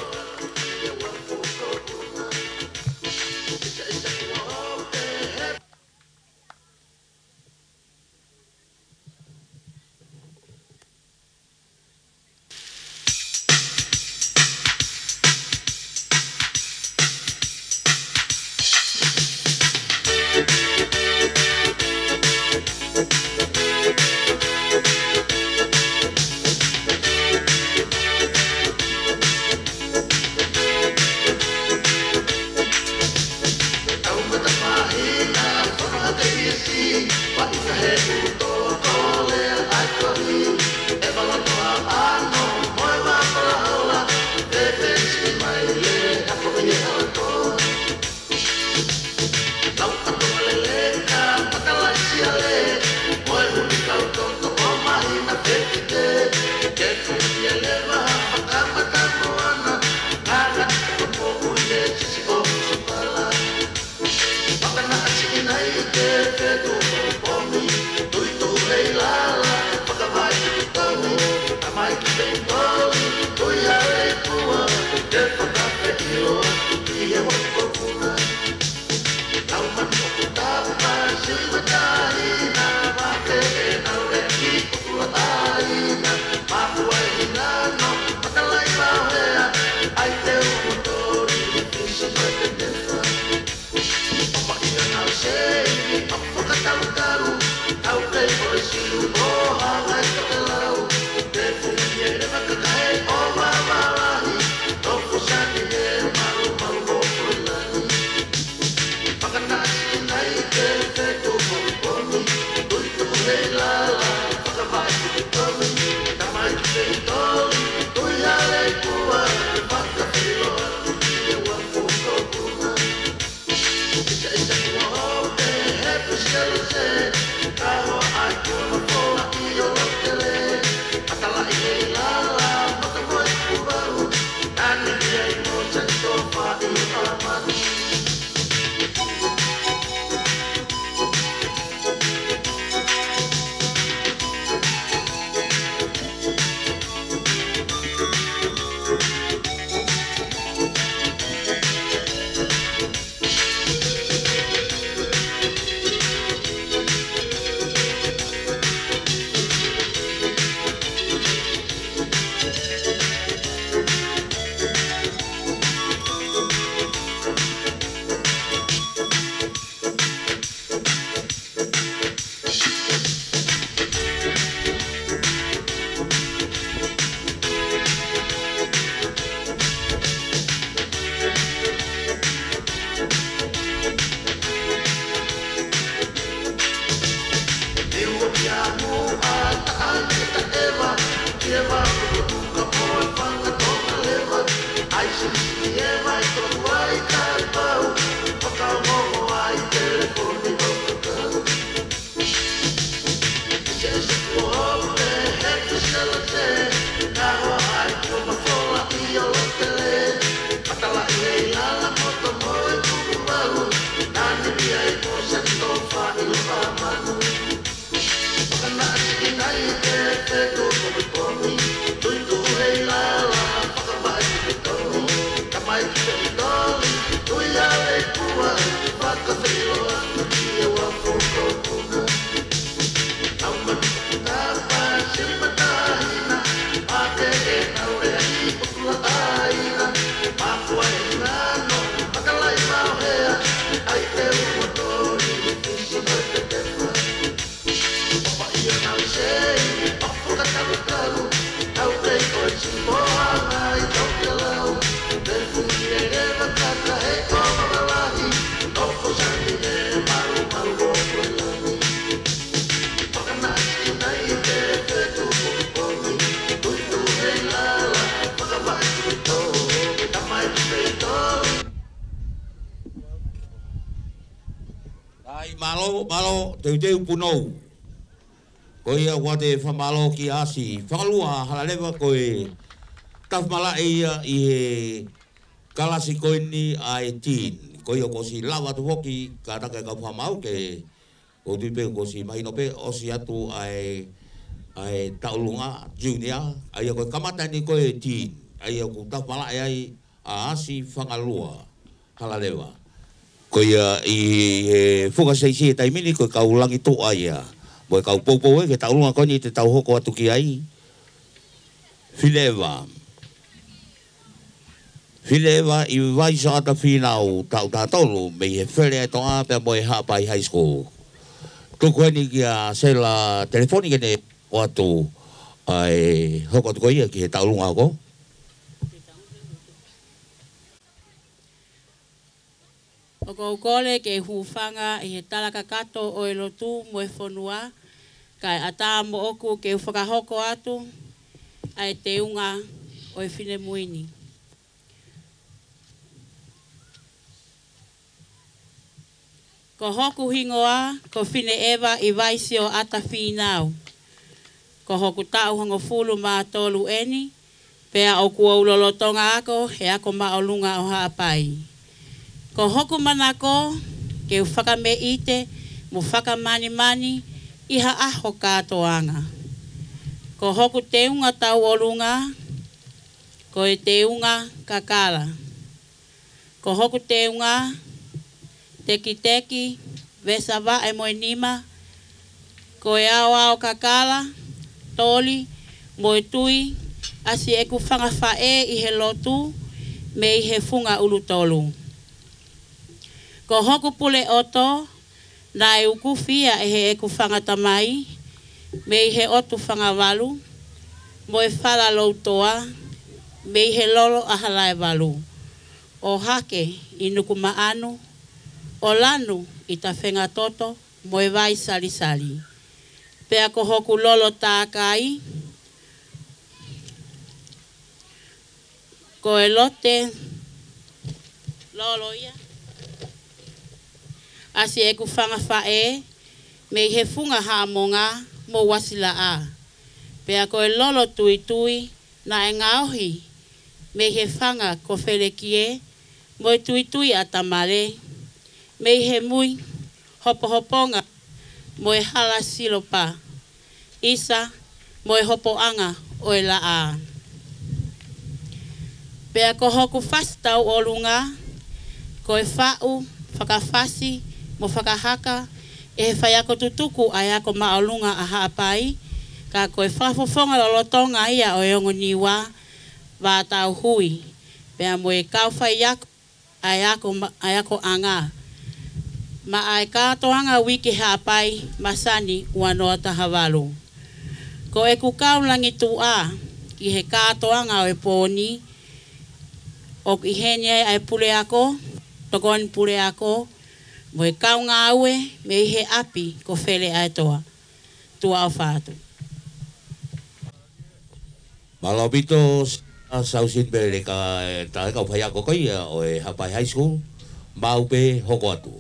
Mālō, mālō, teuteu punou. Ko ia ʻoku ou fakamālō kia Asi Fangalua Halaleva ko e tafa malaʻe ia ʻi he kalasi ko eni ʻa e teen. Ko ia kuo ʻosi lava atu foki, kātaki e kau fakamaau ke ʻoatu pē kuo ʻosi mahino pē ʻosi atu ʻa e, ʻa e taʻulunga junior, ʻa ia ko e kamata eni ko e teen, ʻa ia ʻoku tafa malaʻe ai ʻa Asi Fangalua Halaleva. Ko ia ʻi he fuka seisi he taimi ni ko e kau langituʻa ia. Mo e kau poupou ē ki he taʻulunga ko eni te tau hoko atu ki ai. Fileva. Fileva ʻi Vaiso ʻAtafīnau, taʻu taha tolu, mei he Fele ʻa e Toʻa pea mo e Haʻapai High School. Tuku heni kia Sela Telefoni ke ne ʻoatu ʻa e hoko atu ko ia ki he taʻulunga hoko. ʻOku ou kole ke hūfanga ʻi he tala kakato ʻo e lotu mo e fonua, kae ʻatā moʻoku ke u fakahoko atu ʻa e teunga ʻo e finemui ni. Ko hoku hingoa ko Fineʻeva ʻi Vaiso ʻAtafīnau. Ko hoku taʻu hongofulu mā tolu eni, pea ʻoku ou lolotonga ako he Ako Māʻolunga ʻo Haʻapai. Ko hoku manako ke u fakameʻite mo fakamanimani ʻi ha ʻaho kātoanga. Ko hoku teunga tauʻolunga ko e teunga kakala. Ko hoku teunga, tekiteki, vesa vaʻe mo e nima, ko e aoao kakala, toli, mo e tui, ʻasi ʻeku fanga faʻē ʻi he lotu, mei he Funga ʻUlutolu. Ko hoku pule ʻoto, naʻe ukufi ia ʻe heʻeku fanga tamai, mei he ʻOtu Fangavalu, mo e Fala Loutoa, mei he Lolo ʻa Halaevalu, ʻo hake ʻi Nukumaʻanu, ʻo lanu ʻi Tafengatoto, mo e Vai Salisali. Pea ko hoku lolo tākai, ko e lote lolo ia, ʻasi ʻeku fanga faʻē, mei he Funga Haʻamonga mo Uasilaʻā. Pea ko e lolo tuitui, naʻe ngaohi mei he fanga ko Felekie, mo e tuitui ʻa Tamale, mei he Mui Hopohoponga, mo e Hala Silopa, ʻIsa, mo e Hopoʻanga ʻo e Laʻā. Pea ko hoku fasi tauʻolunga, ko e faʻu, fakafasi, mo fakahaka, ʻe he faiako tutuku ʻa e Ako Māʻolunga ʻa Haʻapai, ka ko e fakafofonga lolotonga ia ʻo e ongo Niua, Vātauhui, pea mo e kau faiako ʻa e ako ma-, ʻa e akoʻanga, maʻa e kātoanga Uike Haʻapai, masani ua noa taha valu. Ko ʻeku kau langituʻa ʻi he kātoanga ʻo e pō ni, ʻoku ʻi heni ai ʻa e puleako, tokoni puleako, mo e kau ngāue mei he ʻapi ko Fele ʻa e Toa. Tuʻa ʻofa atu. Mālō ʻaupito, ʻa Sausin Peleka, ʻe, tā e kau faiako ko ia ʻo e Haʻapai High School, maʻu pē hoko atu.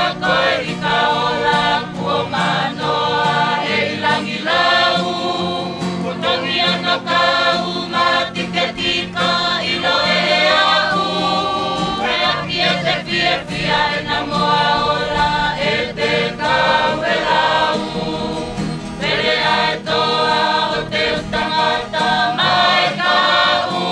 Ko e ika ola kuo manoa ʻe Langilau, kuo tongi ana kau matiketika ʻi loto ʻeau. Pea ʻikai te fiefia ʻena moa ola ʻe te kau e lau. Pele ʻa e toa ʻo te tangata mai kaʻu.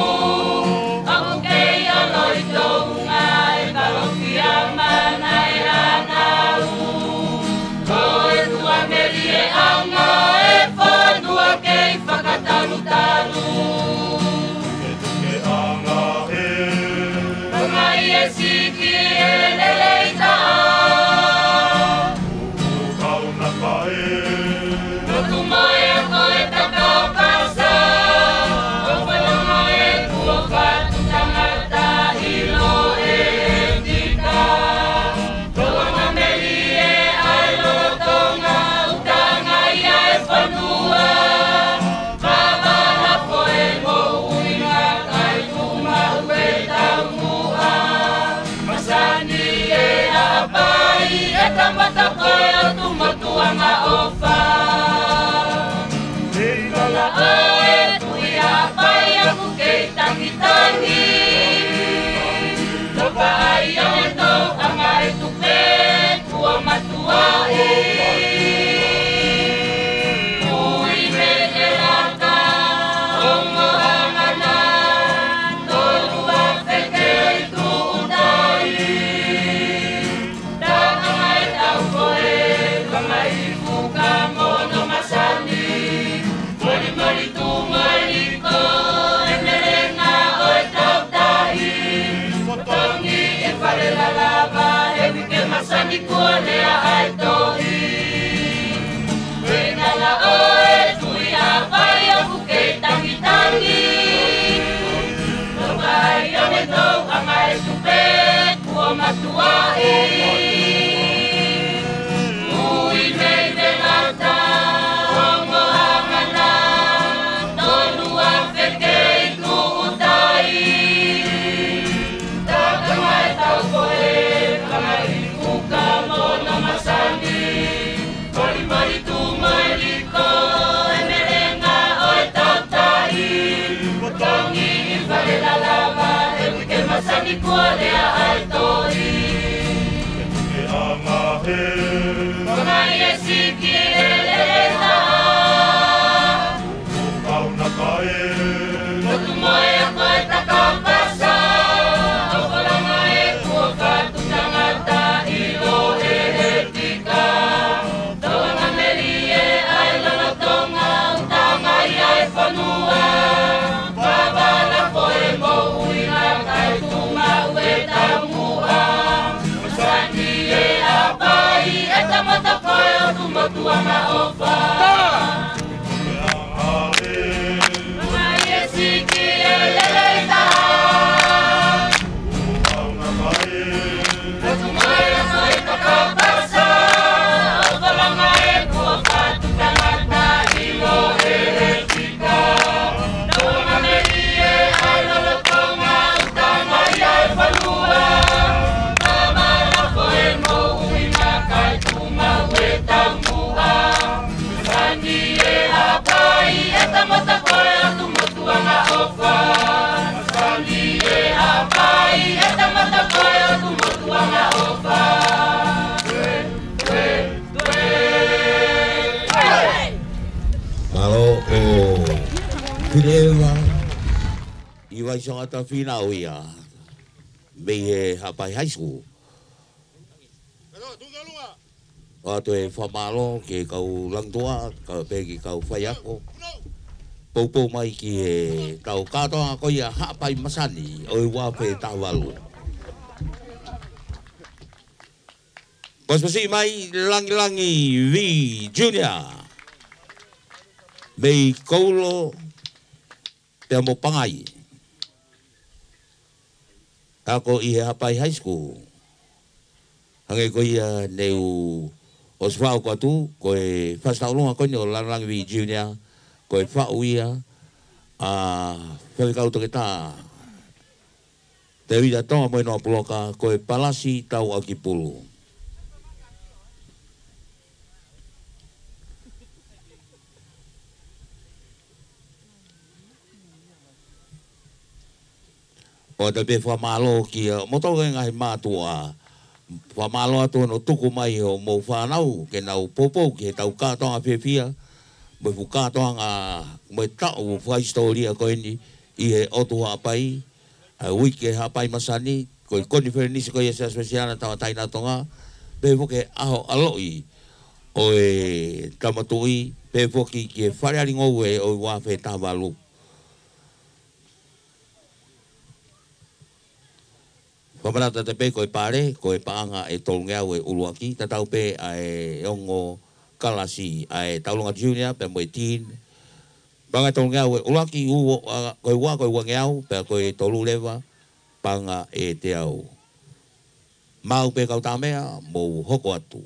ʻOku kei ʻalu ʻi Tonga e kalofia mana e anau. Ko e tuʻa melie ʻanga e fonua kei fakatalutalu. Ke tuke ʻanga e. Tonga ʻi he siki e lelei taha. Uku kaunaka e. Lotu moe ako e takapasa. ʻO falanga e kuo fatu tangata ʻi loto ʻEtika. Tonga melie ʻa e lolotonga ʻuta ʻanga ia e fonua. Pāpala ko e moʻuiʻanga kai tuma ue taumuʻa. Masani e hapai e kamata ko e ʻotu motuʻanga ʻofa. Kei lala ʻo e tui hapai ʻoku kei tangitangi. Lopa ai ʻa e tau ʻanga e tupe kuo matuaʻi. Ui mei he laka, ongo hangana, tolu afe kei tuʻu tai. Tau ʻanga e tau koe, ʻanga i fuka mono masani. Molimoli tu moe liko, e melenga ʻo e tautai. Potongi e fale lalava, he uike masani kuo lea ai tohi. He ngala ʻo e tui hapai ʻoku kei tangitangi. Lopa ai ʻa e tau ʻanga e tupe kuo matuaʻi. Ui mei he lata, ongo hangana, tolu afe kei tuʻu tai. Tau ʻanga e tau koe, ʻanga i fuka mono masani. Molimoli tu moe liko, e melenga ʻo e tautai. Potongi i fale lalava, he uike masani kuo lea ai tohi. Ke tuke ʻanga he. Tonga ʻi he siki e lelei taha. Uku kaunaka e. Lotu moe ako e takapasa. ʻO falanga e kuo fatu tangata ʻi loto ʻEtika. Tau ʻanga melie ʻa e lolotonga ʻuta ʻanga ia e fonua. Pāpala ko e moʻuiʻanga kai tuma ue taumuʻa. Masani e hapai e kamata ko e ʻotu motuʻanga ʻofa. Sani e hapai e kamata ko e ʻotu motuʻanga ʻofa. Sani e hapai e kamata ko e ʻotu motuʻanga ʻofa. Mālō ʻo Fineʻeva ʻi Vaisonga Tafinau ia mei he Haʻapai High School. ʻOatu e fakamālō ki he kau langitua, kae pehē ki he kau faiako. Poupou mai ki he tau kātoanga ko ia Haʻapai Masani ʻo e ua afe taha valu. Pasipasi mai Langilangi V Junior mei Koulo pea mo Pangai. Ako ʻi he Haʻapai High School. Hangē ko ia ne u ʻosi faʻu atu, ko e fasi taʻolunga ko eni ʻo Langilangi V Junior, ko e faʻu ia ʻa Faifekau Toketā Tēvita Tonga mo e noa puloka, ko e Palasi Tauʻakipulu. ʻOatu pē fakamālō kia moutolu e ngaahi mātuʻa. Fakamālō atu hono tuku mai hoʻomou fānau ke nau poupou ki heʻetau kātoanga fiefia, mo e fuʻu kātoanga mo e taʻu fakahisitōlia ko eni ʻi he ʻOtu Haʻapai, ʻa e uike Haʻapai masani, ko e konifelenisi ko ia ʻa e Siasi Uēsiliana Tauʻatāina ʻo Tonga, pehē foki ki he ʻaho ʻaloʻi ʻo e Tama Tuʻi, pehē foki ki he Fale ʻAlingoue ʻo e ua afe taha valu. Fakamanatu atu pē ko e pale, ko e paʻanga ʻe tolungeau e ʻuluaki, tatau pē ʻa e ongo kalasi, ʻa e Taulonga Junior pea mo e Teen. Paʻanga ʻe tolungeau e ʻuluaki, ua, ʻa, ko e ua, ko e uangeau, pea ko e tolu leva, paʻanga ʻe teau. Maʻu pē kau Tāmea, mou hoko atu.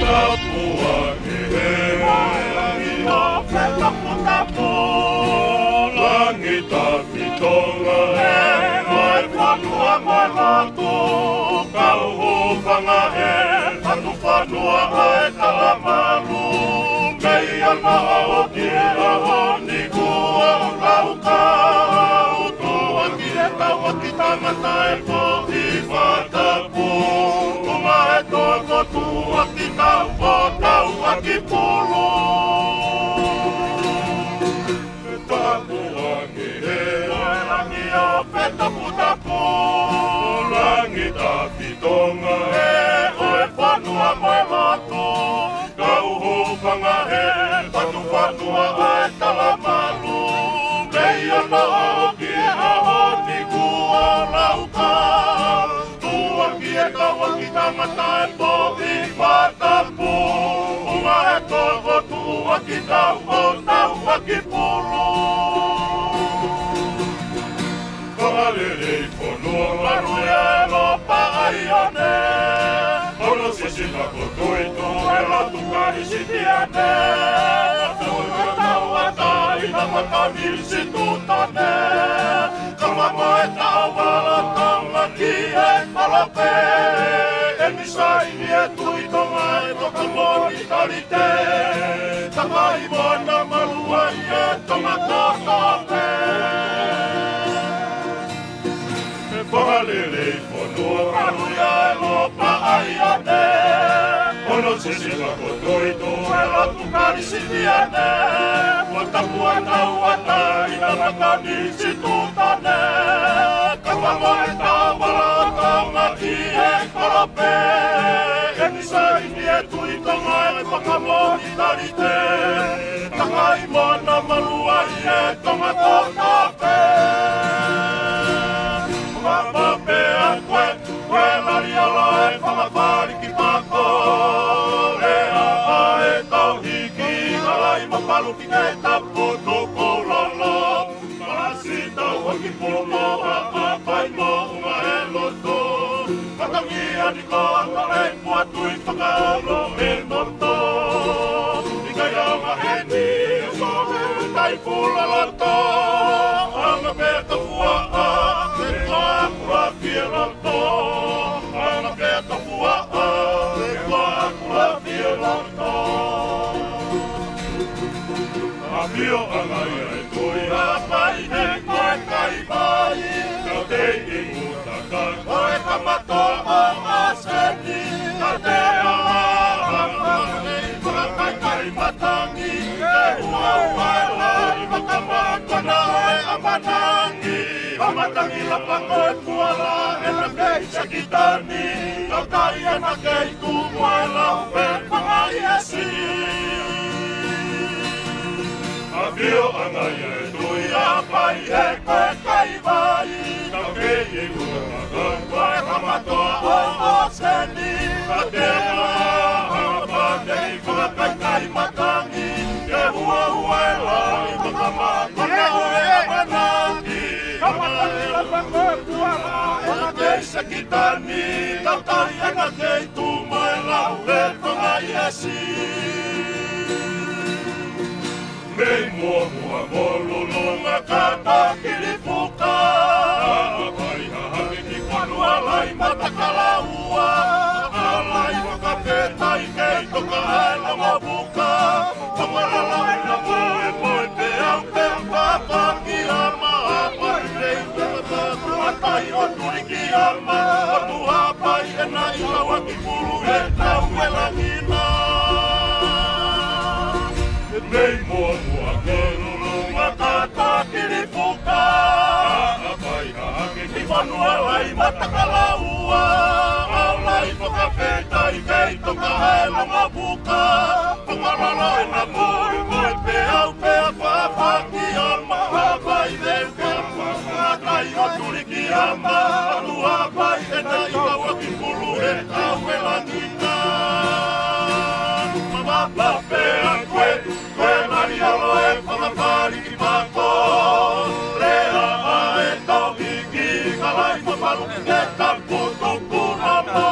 Tapu ange he langi ʻofa, tapu, tapu. Langi tafi Tonga ē, ʻo e fonua mo e lotu, kau hūfanga he fatu fonua ʻa e talamalu. Mei he ʻaho ki he ʻaho ni kuo u laukau, tuʻuaki e tauʻaki tangata ʻe foʻi fakatapu. Tuʻunga e toko tuʻuaki taupo, tauʻaki pulu. Tapu ange he langi ʻofa, tapu, tapu. Langi tafi Tonga ē, ʻo e fonua mo e lotu, kau hūfanga he fatu fonua ʻa e talamalu. Mei he ʻaho ki he ʻaho ni kuo u laukau, tuʻuaki e tauʻaki tangata ʻe foʻi fakatapu. Tuʻunga e toko tuʻuaki taupo, tauʻaki pulu. Fakalelei fonua, malu ia e Lopa ʻAione. Hono siʻisiʻi fakafoʻituitui e lotu Kalisitiane. Tauʻatāina mo e Kalisitiane. Kau mo e tau vala Tonga ki he kolope. ʻEni saini e Tuʻi Tonga e Tokamoni Talite. Takai mo ana malu ai e Tonga kotoa pē. Fakalelei fonua, malu ia e Lopa ʻAione. Hono siʻisiʻi fakafoʻituitui e lotu Kalisitiane. Mo tapu ʻa e tauʻatāina mo e Kalisitiane. Kau mo e tau vala Tonga ki he kolope. ʻEni saini e Tuʻi Tonga e Tokamoni Talite. Takai mo ana malu ai e Tonga kotoa pē. Mama pea koe, koe lali ala e fanga fali ki pako. E a a e tau hiki, kalai ma palu ki ke tapu tuku lolo. Palasi tauʻaki pulu mo ʻapapai mo ʻumaʻā e loto. Matangi ani ko anga e kua tui fakaolo e moto. ʻIkai anga heni, so he tai pula loto. Anga pē ka fua a, e kua kula fie loto. Anga pē ka fua a, e kua kula fie loto. ʻApio ʻa e ngaahi ʻa e Tuʻi Haʻapai, ne ko e kai mai, ka te i mutaka, ko e kamato ʻo ʻAseni, ka te ala, ʻa e ngaahi fakakaikai matangi, ke ua ua e lai, makamatana ʻo e ʻamanaki, ʻa matangi lapa ko e kuala, e na kei sakitani, ka kai ana kei tumu e lau pe pangai esi. ʻA Pio anga ia e tui a pai he koe kai vai. Ka kei e kua ka kua e kamatoa o o seni. Ka te maha a pate i kua kai kai matangi. Ke hua hua e lai ka ka mata ka o e amanaki. Ka mata i la pa ko kua la e na kei se kitani. Ka kai e na kei tu mai lau e tonga i e si. Mei muʻomuʻa mo Lulunga ka ta kili fuka. Ka ʻapaʻi hahake ki Fonualai Matakalaua. ʻAlai fakafetaʻi kei toka ai longo fuka. Fakalala ʻena moemoe pea u pea papaki a maʻapaʻi lei pea papaki a tai o tuli ki ama, ʻo tuʻu hapai ʻena ʻi Hauaki pulu he tau e langi na. Mei muʻomuʻa mo Lulunga ka ta kili fuka. Ka ʻapaʻi hahake ki Fonualai Matakalaua. ʻAlai fakafetaʻi kei toka ai longo fuka. Fakalala ʻena moemoe pea u pea papaki a maʻapaʻi lei pea papaki a tai o tuli ki ama, ʻo tuʻu hapai ʻena ʻi Hauaki pulu he tau e langi na. Mamafa pea ko e, ko e lali alo e fakafali ki pako. Lea ʻa e toki ki kalai mapalu ke tapu tuku na mo.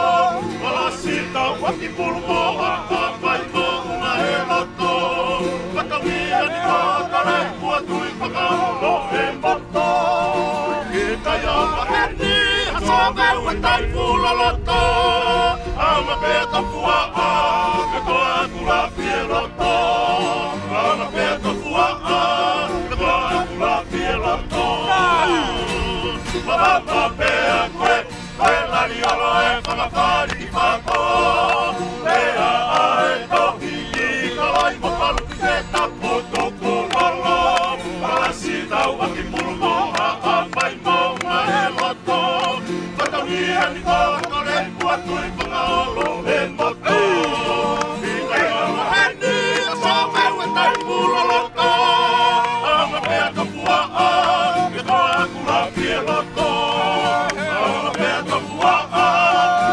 Kalasi Tauaki pulu mo haʻapai mo unga he loto. Katangi ʻeni ka kale kua tui fakaolo e moto. Ke tai a ma ʻeni, a so me ue tai pula loto. A ma pea ka fua a, ke toa kula fie loto. A ma pea ka fua a, ke toa kula fie loto. Ma ma ma pea ko e, ko e lali alo e fakafali ki pako. Lea ʻa e toki ki kalai mapalu ke tapu tuku lolo. Kalasi Tauaki pulu mo haʻapai mo unga he loto. Katangi ʻeni ka kale kua tui fakaolo e moto. Ika ia ma ʻeni, a so me ue tai pula loto. A ma pea ka fua a, ke toa kula fie loto. A ma pea ka fua a,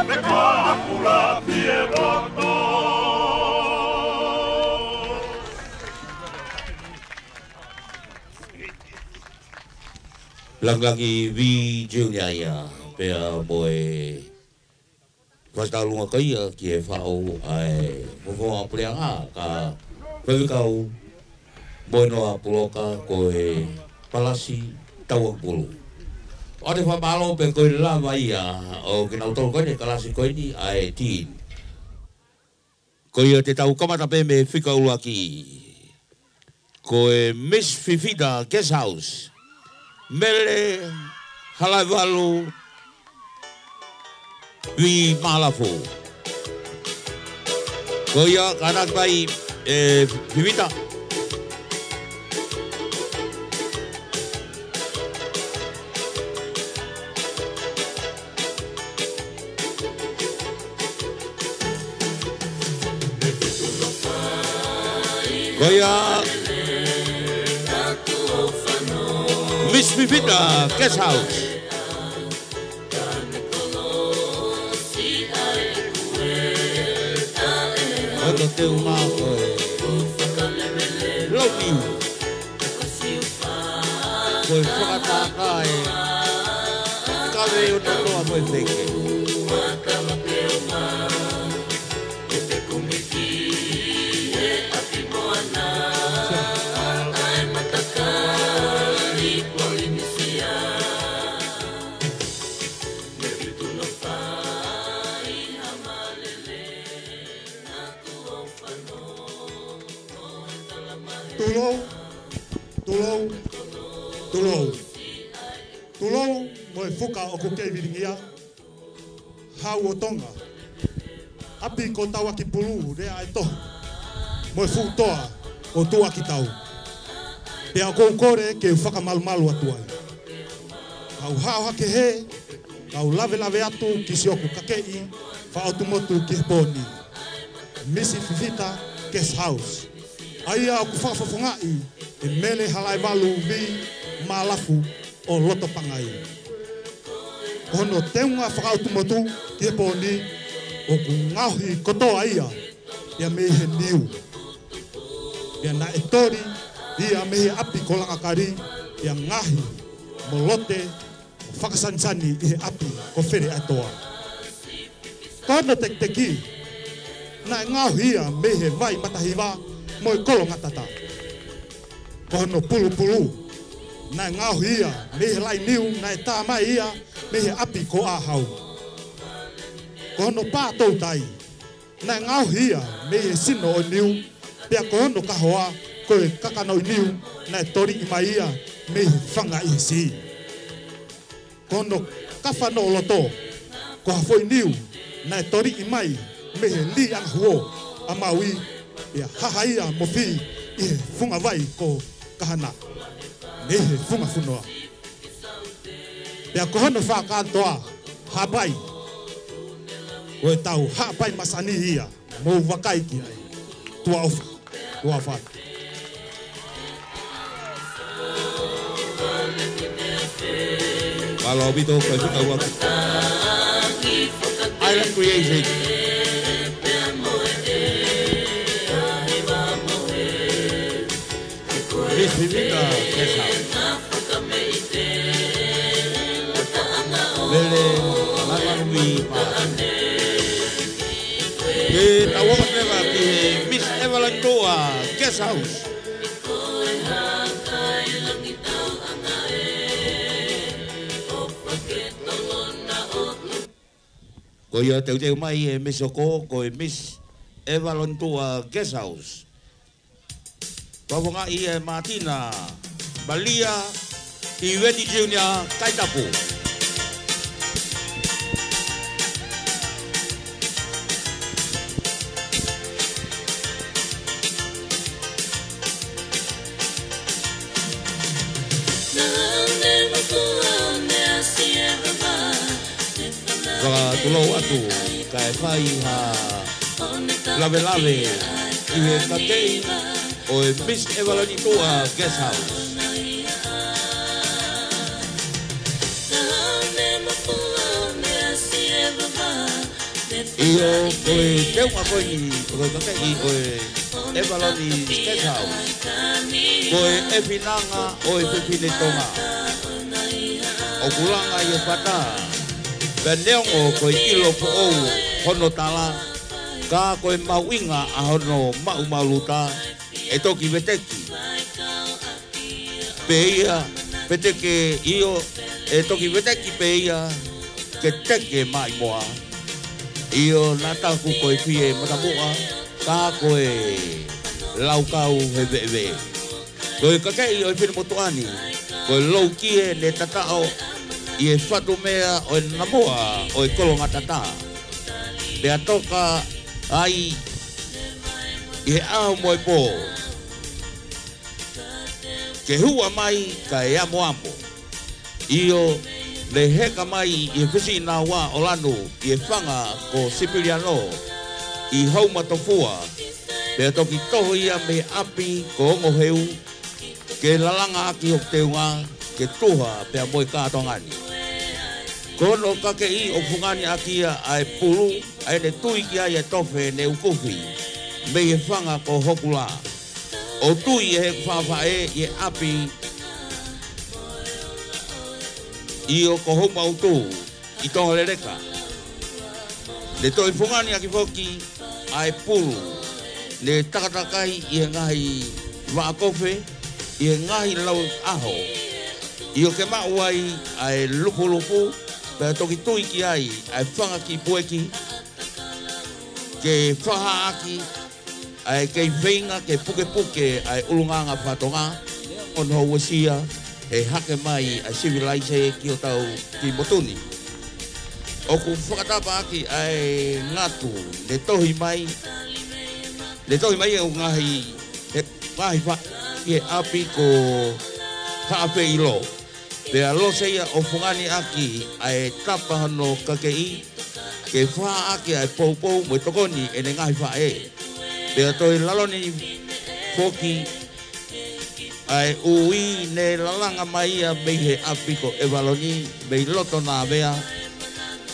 ke toa kula fie loto. Langilangi V Junior ia, pea mo e fakatālunga ko ia ki he faʻu ʻa e fofonga puleʻanga ka faifekau mo e noa puloka ko e Palasi Tauaki pulu. ʻOku ou fakamālō pē ko e lava ia ʻo kinautolu ko eni kalasi ko eni ʻa e teen. Ko ia te tau kamata pē mei he fika ʻuluaki. Ko e Miss Fifita Guest House. Mele Halaevalu Vimalafu. Ko ia kātaki mai ʻe Fifita. Ko ia Miss Fifita Guest House. Ko e teu mā ko e Launiu. Ko e fakataka e kave o te toa ko e feke. Tulou, tulou, tulou. Tulou mo e fuka ʻoku kei vilingia. Hau ʻo Tonga. ʻApi ko Tauaki pulu, lea ʻa e tohi. Mo e fuʻu toa ʻo Tuʻakitau. Pea ʻoku ou kole ke u fakamalumalu atu ai. Kau haʻo hake he, kau lavelave atu ki siʻoku kakeʻi, faʻotumotu ki he pō ni. Miss Fifita Guest House. ʻA ia ʻoku fakafofongaʻi ʻe Mele Halaevalu Vī Mālafu ʻo Loto Pangai. Ko hono teunga fakaʻotumotu ki he pō ni ʻoku ngaohi kotoa ia ia mei he niu. Pea naʻe toli ia mei he ʻapi ko Langakali, pea ngaohi mo lote mo fakasanisani ʻi he ʻapi ko Feleʻaetoa. Ko hono tekiteki, naʻe ngaohi ia mei he vai matahiva mo e kolongatata. Ko hono pulupulu, naʻe ngaohi ia mei he laʻi niu naʻe tā mai ia mei he ʻapi ko ʻĀhau. Ko hono pā toutai, naʻe ngaohi ia mei he sino ʻo e niu, pea ko hono kahoa ko e kakanoʻi niu naʻe toliʻi mai ia mei he fanga ʻi he sī. Ko hono kafa noʻo loto, ko ha foʻi niu naʻe toliʻi mai mei he līʻanga huo ʻa Maui, pea haha ia mo fī ʻi he funga vai ko Kahana, mei he funga funoa. Pea ko hono fakakātoa, Haʻapai, ko e tau Haʻapai masani ia, mou vakai ki ai. Tuʻa ʻofa, tuʻa ʻofa. Mālō ʻaupito, ko e fika ua. Island Creation. Miss Vivita Guest House. Mele Halaevalu Vī Mālafu. Ke tau ō mai leva ki he Miss Evelyn Tuʻa Guest House. Ko ia teuteu mai e Miss Oko, ko e Miss Evelyn Tuʻa Guest House. Fakafofongaʻi ʻe Mātina Malia ʻIveni Junior Kaitapu. Fakatulou atu, kae fai ha lavelave ʻi he kakeʻi ʻo e Miss Evelyn Tuʻa Guest House. ʻIo, ko e teunga ko eni, ko e kakeʻi ʻo e Evelyn Guest House. Ko e ʻefinanga ʻo e fefine Tonga. ʻOku langa ʻi he fata, pea neongo ko e ʻilo foʻou hono tala, ka ko e mahuʻinga ʻa hono maʻumaʻuluta, ʻe toki veteki pē ia, veteki ʻio, ʻe toki veteki pē ia ke teke mai moa. ʻIo, naʻa taku ko e fie matamuʻa, ka ko e laukau he veʻeveʻe. Ko e kakeʻi ʻo e finemotuʻa ni, ko e loukie ne tataʻo ʻi he fatumea ʻo e namoa ʻo e kolongatata. Pea toka ai ʻi he ʻaho mo e pō, ke huʻa mai kae amoamo. ʻIo, ne heka mai ʻi he fisi naua ʻo lanu ʻi he fanga ko Sipiliano ʻi Houmatofua, pea toki toho ia mei ʻapi ko Ongoheu, ke lalanga ʻaki hoku teunga ke tuha pea mo e kātoanga ni. Ko hono kakeʻi ʻoku fungani ʻaki ia ʻa e pulu, ʻa ʻene tui ki ai e tofe ne ukufi mei he fanga ko Hokula. ʻO tui ʻe he faʻafaʻē ʻi he ʻapi, ʻio, ko Houmautu ʻi Tongaleleka. Ne toe fungani ʻaki foki ʻa e pulu ne takatakai ʻi he ngaahi vaʻa kofe ʻi he ngaahi lau ʻaho, ʻio, ke maʻu ai ʻa e lupulupu, pea toki tui ki ai ʻa e fanga kiʻi pueki, ke fakahā ʻaki ʻa e kei feinga ke pukepuke ʻa e ʻulungaanga faka-Tonga, ʻo ne houesia he hake mai ʻa e sivilaise ki hotau kiʻi motu ni. ʻOku fakatapa ʻaki ʻa e ngatu ne tohi mai, ne tohi mai ʻe he ngaahi, he ngaahi fa-, ʻi he ʻapi ko Haʻafeʻilo. Pea lose ia ʻo fungani ʻaki ʻa e tapa hono kakeʻi, ke fakahā ʻaki ʻa e poupou mo e tokoni ʻene ngaahi faʻē. Pea toe lalo ni foki ʻa e ui ne lalanga mai ia mei he ʻapi ko ʻEvaloni, mei loto Nāvea,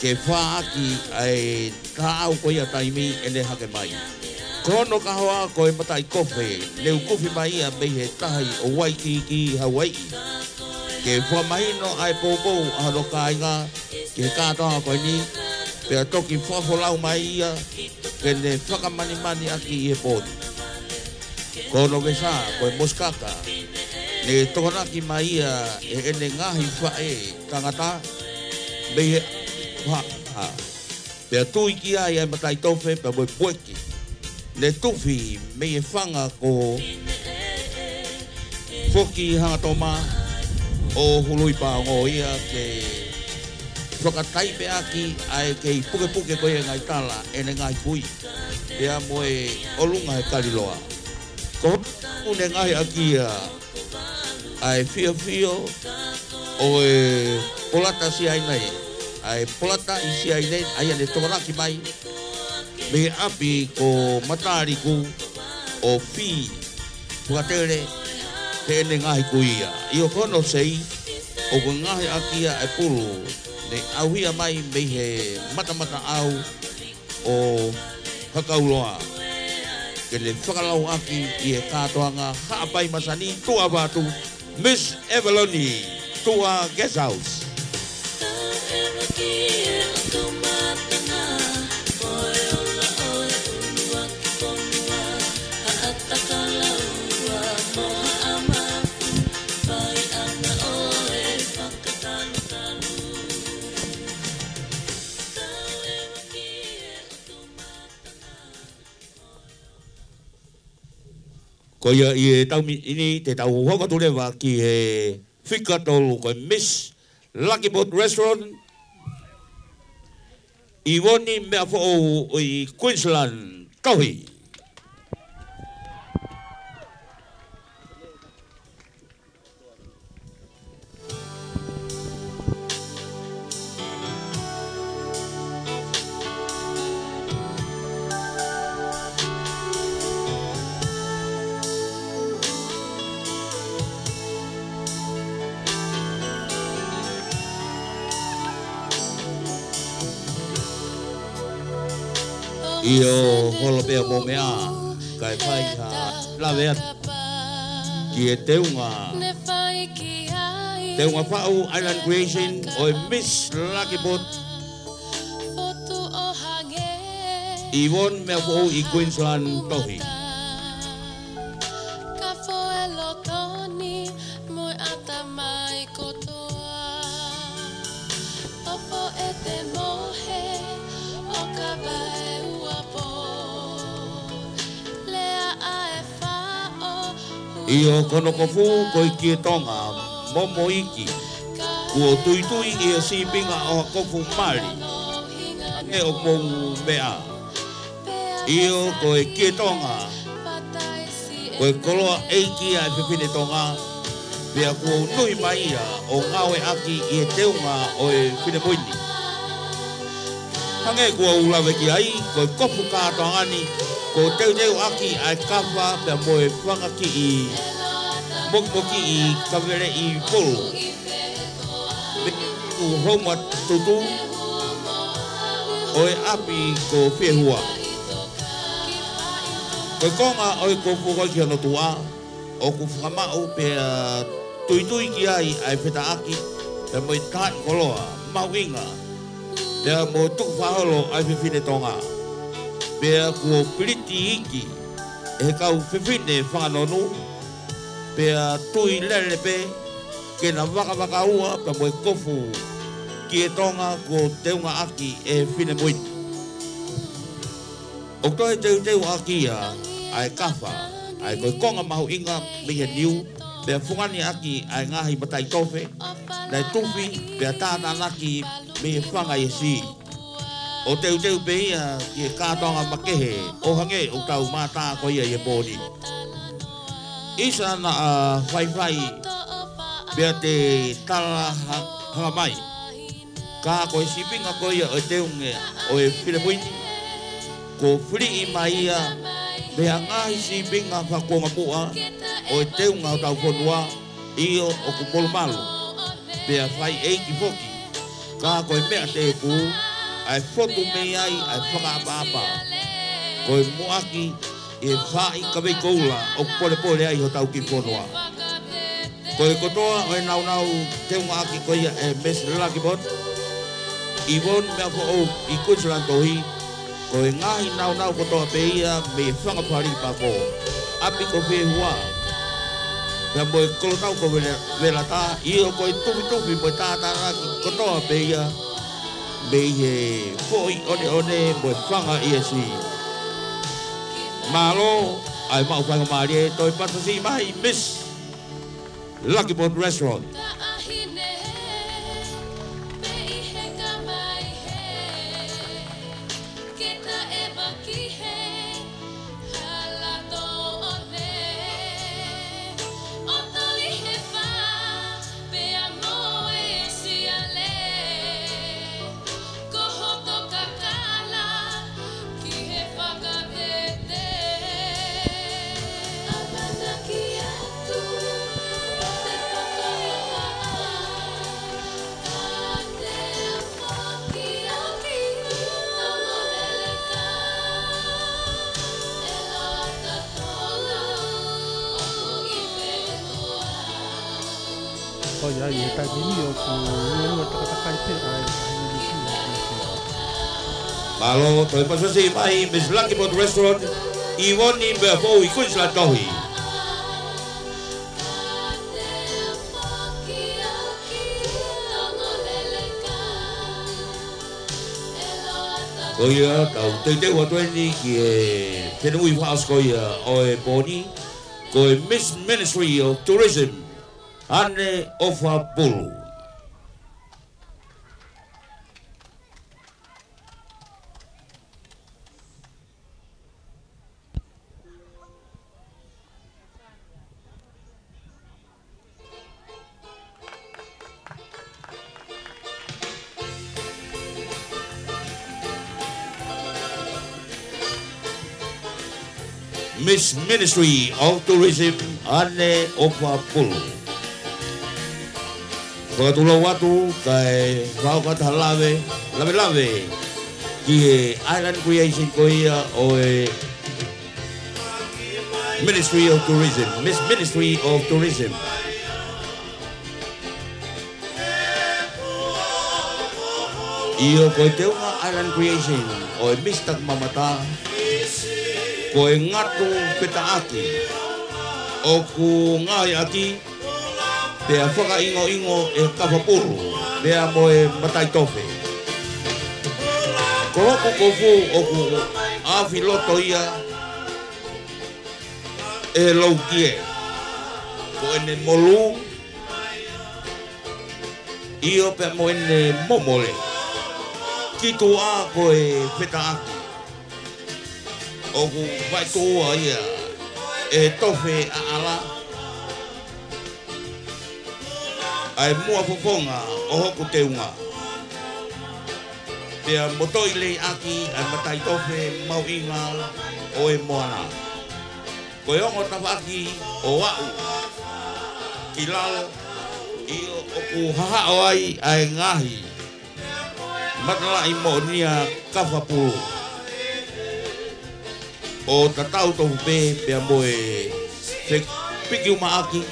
ke fāʻaki ʻa e taʻau ko ia taimi ʻene hake mai. Ko hono kahoa ko e mataʻikofe, ne ukufi mai ia mei he tahi ʻo Waikīkī, Hauaiʻi, ke fakamahino ʻa e poupou ʻa hono kāinga ki he kātoanga ko eni, pea toki fakafolau mai ia ke ne fakamanimani ʻaki ʻi he pō ni. Ko hono vesa ko e mosikaka, ne tokonaki mai ia ʻe heʻene ngaahi faʻē tangata mei he ha, ha. Pea tui ki ai ʻa e mataʻitofe pea mo e pueki. Ne tufi mei he fanga ko Foki Hangatoma ʻo Huluipaongo ia ke fakataipe ʻaki ʻa e kei pukepuke ko ia e ngaahi tala ʻene ngaahi kui, pea mo e ʻolunga he kaliloa. Ko hono ngaahi ʻaki ia ʻa e fiofio ʻo e polata siaine, ʻa e polata ʻi siaine, ʻa ia ne tokonaki mai mei he ʻapi ko Mataliku ʻo fī fakatele heʻene ngaahi kui ia. ʻIo, ko hono sei, ʻoku ngaahi ʻaki ia ʻa e pulu ne ʻauhia mai mei he matamataʻau ʻo Hakauloa, ke ne fakalauʻaki ʻi he kātoanga Haʻapai Masani, Tuʻa Vatu, Miss ʻEvaloni, Tuʻa Guest House. Ko ia ʻi he taimi ni te tau hoko atu leva ki he fika tolu, ko e Miss Lucky Boat Restaurant, ʻIvoni Meʻafoʻou ʻi Queensland, Tohi. ʻIo, holo pea mo meʻa, kae fai ha lave atu ki he teunga, teunga faʻu Island Creation ʻo e Miss Lucky Boat, ʻIvoni Meʻafoʻou ʻi Queensland, Tohi. ʻIo, ko hono kofu ko e kie tonga, momo iiki, kuo tuitui ʻi he sīpinga ʻo ha kofu mali, hangē ʻoku mou meʻa. ʻIo, ko e kie tonga, ko e koloa ʻeiki ʻa e fefine Tonga, pea kuo u nui mai ia ʻo ngāueʻaki ʻi he teunga ʻo e finemui ni. Hangē kuo u lave ki ai, ko e kofu kātoanga ni, kuo teuteuʻaki ʻa e kafa pea mo e fanga kiʻi mokiʻi kaveleʻi pulu mei he houma tutu ʻo e ʻapi ko Fiehua. Ko e konga ʻo e kofu ko ē ki hono tuʻa, ʻoku fakamaʻu pea tuitui ki ai ʻa e fetaʻaki pea mo e taaʻi koloa mahuʻinga, pea mo e tukufakaholo ʻa e fefine Tonga. Pea kuo piliti iiki ʻe he kau fefine fanga nonu, pea tui lele pē ke na vakavakaua pea mo e kofu kie tonga kuo teungaʻaki ʻe he finemui ni. ʻOku toe teuteuʻaki ia ʻa e kafa, ʻa ia ko e konga mahuʻinga mei he niu, pea fungani ʻaki ʻa e ngaahi mataʻitofe naʻe tufi pea tātānaki mei he fanga iesi, ʻo teuteu pē ia ki he kātoanga makehe ʻo hangē ʻoku tau mātā ko ia ʻi he pō ni. ʻIsa naʻa faifai pea te tala ha-, hanga mai. Ka ko e sīpinga ko ia ʻo e teunga ʻo e finemui ni, kuo filiʻi mai ia Pea ngaahi sīpinga fakakuonga muʻa ʻo e teunga ʻo hotau fonua, ʻio ʻoku molumalu, pea fai ʻeiki foki. Ka ko e meʻa tēpū, ʻa e fotu mei ai ʻa e fakaʻapaʻapa. Ko e muʻaki ʻi he faʻahikavei koula ʻoku polepole ai hotau kiʻi fonua. Ko e kotoa ʻo e nāunau teungaʻaki ko ia ʻe Miss Lucky Pot, Yvonne Meaʻofoʻou ʻi Queensland Tohi, ko e ngaahi nāunau kotoa pē ia mei he fanga fāmili pako, ʻapi ko Fehua, pea mo e kolotau ko Vele-, Velata, ʻio ko e tufitufi mo e tātānaki kotoa pē ia mei he foʻi ʻoneʻone mo e fanga ʻiesi. Mālō, ʻa e maʻu faingamālie, toe pasipasi mai, Miss Lucky Pot Restaurant. Ko hoto kakala ki he fakatete. ʻAmanaki atu te fakahā. Ka te foki au ki Tonga leleka. ʻE loa ta Tonga, ʻoku ʻi fenua. ʻOiauē, ʻi he taimi ni ʻoku luelue takatakai pē ʻa e, ʻa e Mālō, toe pasipasi mai, Miss Lucky Pot Restaurant, Yvonne Meaʻofoʻou ʻi Queensland Tohi. Ko ia, tau teuteu atu eni ki he fenui fakaʻosi ko ia ʻo e pō ni, ko e Miss Ministry of Tourism, Ane ʻOfa Pulu. Miss Ministry of Tourism, Ane ʻOfa Pulu. Fakatulou atu, kae fakaʻatā lave, lave, lave, ki he Island Creation ko ia ʻo e Ministry of Tourism, Miss Ministry of Tourism. ʻIo, ko e teunga Island Creation ʻo e Miss Takimamata, ko e ngatu fetaʻaki ʻoku ngāueʻaki pea fakaʻingoʻingo ʻe he kafapulu pea mo e mataʻitofe. Ko hoku kofu ʻoku ʻaofi loto ia ʻe he loukie, ko ʻene molū, ʻio pea mo ʻene momole. Ki tuʻa ko e fetaʻaki ʻoku vaetuʻua ia ʻe he tofe ʻaʻala, ʻa e muʻa fofonga ʻo hoku teunga. Pea mo toʻi lei ʻaki ʻa e mataʻitofe mahuʻinga ʻo e moana. Ko e ongo tafaʻaki ʻo aʻu ki lalo, ʻio ʻoku hahaʻo ai ʻa e ngaahi matalaʻi moʻonia kafapulu ʻo tatau tofu pē pea mo e fepikiumaʻaki,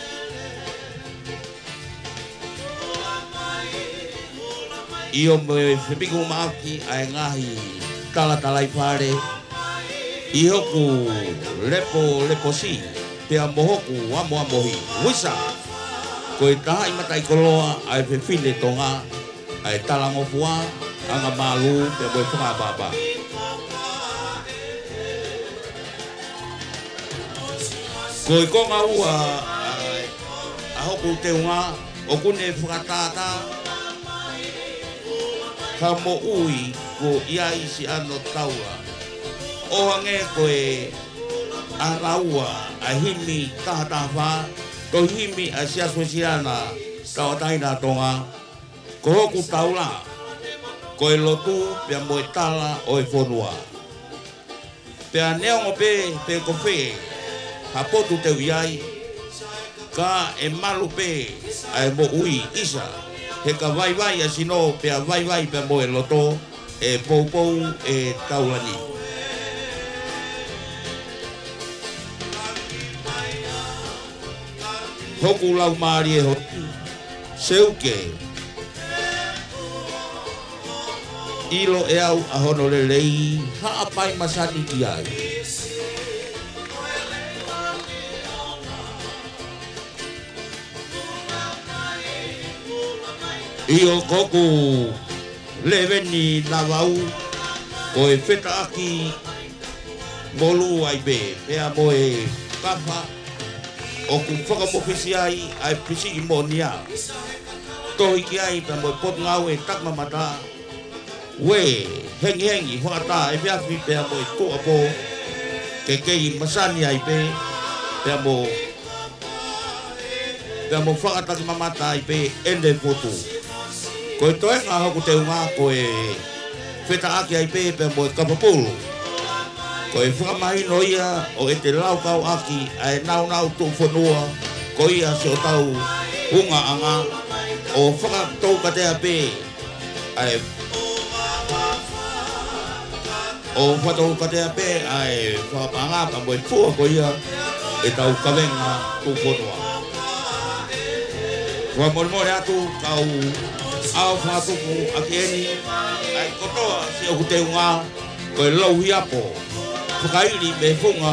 ʻio mo e fepikiumaʻaki ʻa e ngaahi talatalaifale ʻi hoku lepoleposi pea mo hoku amoamohi. Uisa, ko e tahaʻi mataʻikoloa ʻa e fefine Tonga, ʻa e talangofua, angamālū, pea mo e fakaʻapaʻapa. Ko e konga ua ʻa, ʻa hoku teunga, ʻoku ne fakatātā ha moʻui ko ia ʻi Siano Taula. ʻO hangē ko e ʻa e ua ʻa e himi taha taha fā, ko e himi ʻa e Siasi Uēsiliana Tauʻatāina ʻa Tonga, ko hoku taula, ko e lotu pea mo e tala ʻo e fonua. Pea neongo pē pe ko fē ha potu te u ʻi ai, ka ʻe malu pē ʻa e moʻui ʻisa, he ka vaivai ʻa e sino pea vaivai pea mo e loto, ʻe poupou ʻe taulani. Hoku laumālie hoku seuke, ʻilo ʻe au ʻa hono lelei, haʻapai masani ki ai. ʻIo, ko hoku leveni navau, ko e fetaʻaki molū ai pē, pea mo e kafa, ʻoku fakamofisi ai ʻa e pisiʻi moʻonia. Tohi ki ai pea mo e potungāue takimamata, uē, hengihengi, hoʻatā, efiafi pea mo e tuʻuapō, ke kei masani ai pē, pea mo, pea mo fakatakimamata ai pē ʻene potu. Ko e toenga hoku teunga ko e fetaʻaki ai pē pea mo e kapapulu. Ko e fakamahino ia ʻo ʻete laukau ʻaki ʻa e naunau tuʻufonua ko ia siʻotau ungaʻanga, ʻo fakatoukatea pē ʻa e, ʻo fakatoukatea pē ʻa e fakapaʻanga pea mo e fua ko ia ʻetau kavenga tuʻufonua. Fakamolemole atu kau ʻau fakatupu ʻaki eni, ʻa e kotoa siʻoku teunga, ko e lau hiapo, fakaili mei he funga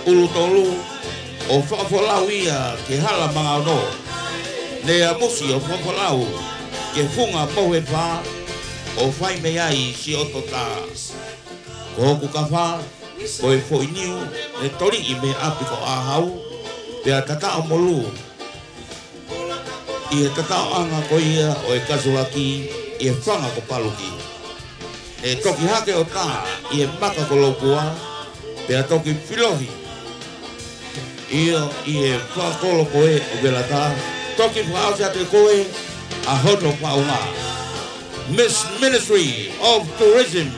ʻulu tolu, ʻo fakafolau ia ki he hala manga ono. Ne ʻamusi ʻo fakafolau ki he funga mohe fā, ʻo fai mei ai siʻoto tā. Ko hoku kafa, ko e foʻi niu, ne toliʻi mei he ʻapi ko ʻĀhau, pea tataʻo molū ʻi he tataʻoʻanga ko ia ʻo e kasulaki ʻi he fanga ko Paluki. Ne toki hake ʻo tā ʻi he maka ko Lopua, pea toki filohi ia ʻi he fakakolo ko ē ʻo Velata, toki fakaʻosi atu ʻe koe ʻa hono faʻunga. Miss Ministry of Tourism,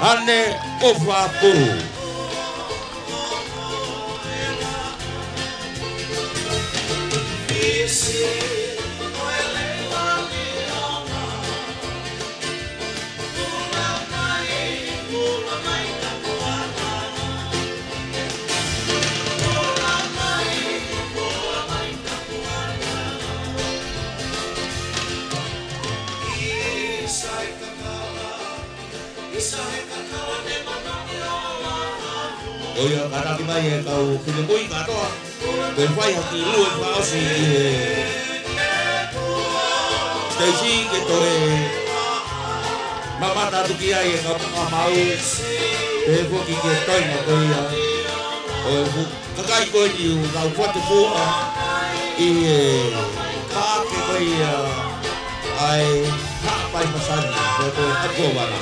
Ane ʻOfa Pulu. ʻOiauē, kātaki mai e kau finemui kātoa. Ko e fai ha kiʻi lue fakaʻosi ʻi he siteisi ke toe mamata atu ki ai e kau maʻu. Pea foki ki he toenga ko ia ʻo e fu-, kakai ko eni ʻoku nau fatu fua ʻi he paʻake ko ia ʻa e Haʻapai Masani, ko e Akovana.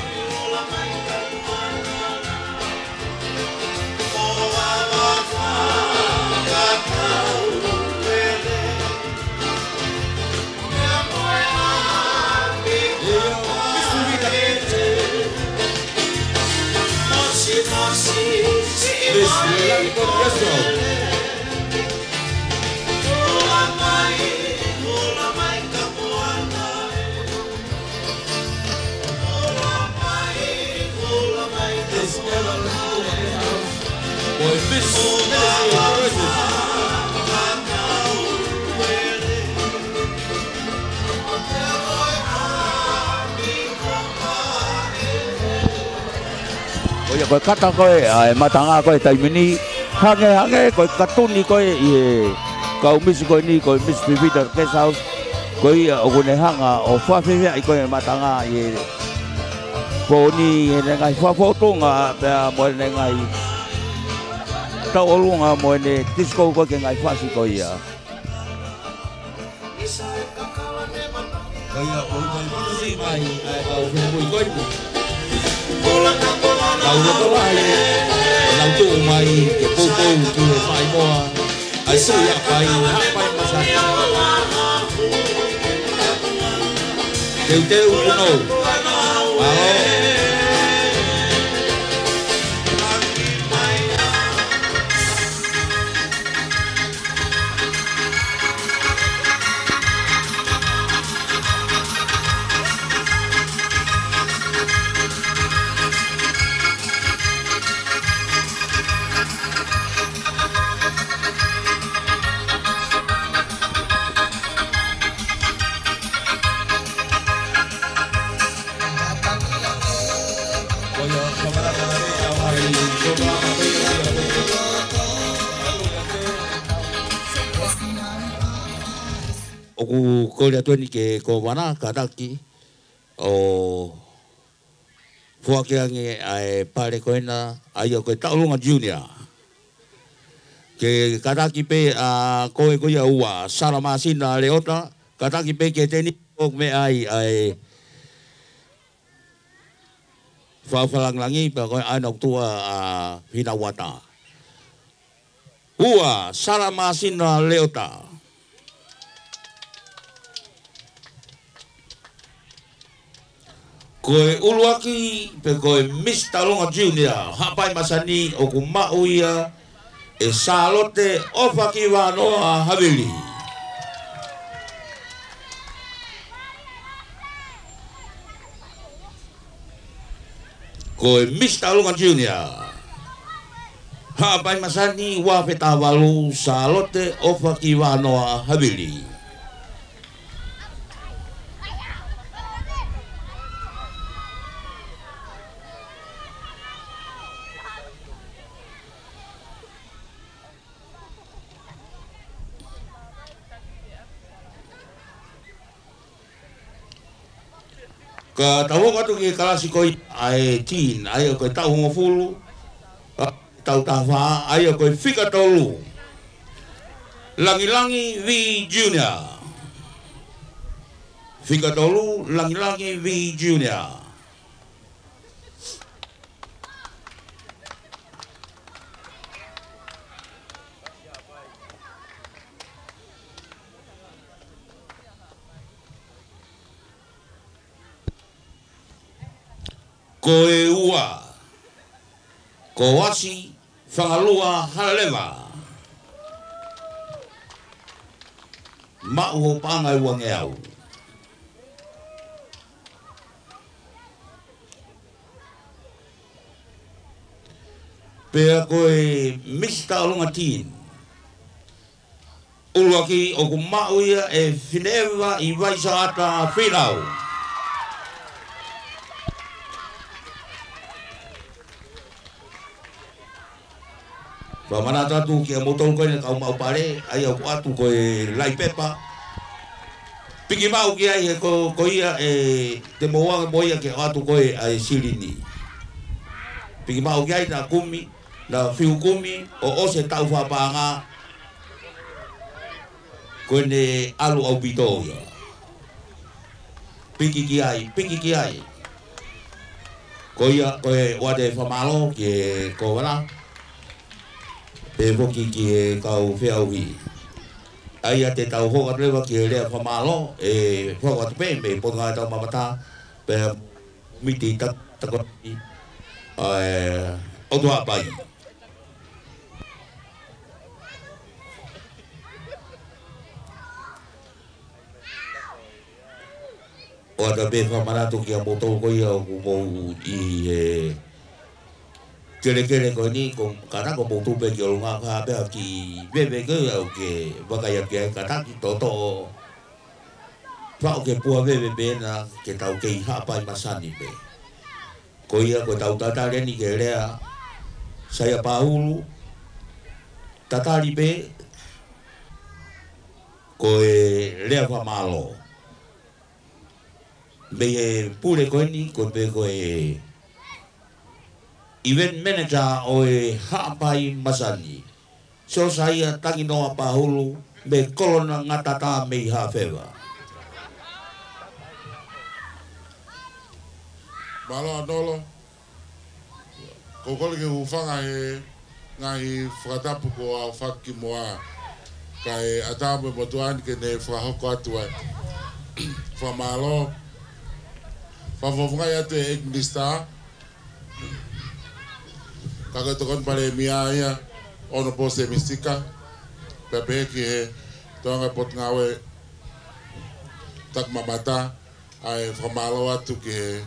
ʻOiauē, ko e kata ko ē ʻa e matanga ko ē taimi ni, hangē, hangē ko e katuni ko ē ʻi he kau misi ko eni, ko e Miss Vivita Guest House, ko ia ʻoku ne hanga ʻo fakafeʻiloaki ko ē matanga ʻi he pō ni ʻi heʻene ngaahi fakafōtunga pea mo ʻene ngaahi tauʻolunga mo ʻene tisikoukou ki he ngaahi fasi ko ia. Ko ia ʻoku ne fakaʻosi mai ʻa e kau finemui ko eni. Kau loto lahi, nau tuʻu mai ke poupou ki he maʻimoa ʻa e Tuʻi Haʻapai, Haʻapai Masani. Teuteu kunou. Mālō. ʻOku kole atu eni ki he Kōvana, kātaki ʻo foaki ange ʻa e pale ko ena, ʻa ia ko e Taʻolunga Junior. Ke kātaki pē ʻa ko e ko ia ua, Sala Māsina Leota, kātaki pē ki he tēniti ʻoku meʻa ai ʻa e Fafalanglangi, pea ko e ʻaina ʻoku tuʻu ʻa Hinauata. Ua, Sala Māsina Leota. Ko e ʻuluaki, pe ko e Misi Taʻolunga Junior, Haʻapai Masani, ʻoku maʻu ia ʻe Sālote ʻOfakivanoa Havili. Ko e Misi Taʻolunga Junior, Haʻapai Masani, ua afe taha valu, Sālote ʻOfakivanoa Havili. Ka tau hoko atu ki he kalasi ko ia ʻa e teen, ʻa ia ko e taʻu hongofulu, ʻa, taʻu taha fā, ʻa ia ko e fika tolu. Langilangi V Junior. Fika tolu, Langilangi V Junior. Ko e ua, ko Asi Fangalua Halaleva. Maʻu hoʻo paʻanga ʻe uangeau. Pea ko e Misi Taʻolunga Teen, ʻuluaki ʻoku maʻu ia ʻe Fineʻeva ʻi Vaisaʻata Finau. Fakamanatu atu kia moutolu ko ena kau maʻu pale, ʻa ia ʻoku ʻoatu ko e laʻi pepa. Piki maʻu ki ai he ko, ko ia ʻe te mou ʻange mo ia ke ʻoatu ko e ʻa e silini. Piki maʻu ki ai naʻa kumi, naʻa fiu kumi, ʻo ʻosi e taʻu fakapaʻanga. Ko ʻene ʻalu ʻaupito ia. Piki ki ai, piki ki ai. Ko ia, ko e ʻoatu e fakamālō ki he Kōvana. Pea foki ki he kau feʻauhi. ʻA ia te tau hoko atu leva ki he lea fakamālō, ʻe fakahoko atu pē mei he Potungāue Tau Mamata, pea miti ta-, takoʻi, ʻa e ʻOtu Haʻapai. ʻOatu pē fakamanatu kia moutolu ko ia ʻoku mou ʻi he kelekele ko eni, ko, ka naʻa ko mou tupe ki ʻolunga ka pea ki veve ke au ke vakai ake ai kātaki toto. Faʻo ke pua veve pē na ke tau kei Haʻapai Masani pē. Ko ia ko e tau tatali eni ke lea, Saia Pahulu, tatali pē, ko e lea fakamālō. Mei he pule ko eni, ko e pē ko e event manager ʻo e Haʻapai Masani. Siosaia Tanginoa Pahulu, mei Kolonangatata mei Haʻafeva. Mālō Nolo, ko u kole ke u hūfanga he ngaahi fakatapu kuo aofaki ki muʻa. Kae ʻatā mo e motuʻa ni ke ne fakahoko atu ai. Fakamālō. Fakafofongaʻi atu e ʻEiki Minisitā. Ka ko e Tokoni Palēmia ia, Honourable Sēmisi Tika, pea pehē ki he tokanga Potungāue Tau Mamata, ʻa e fakamālō atu ki he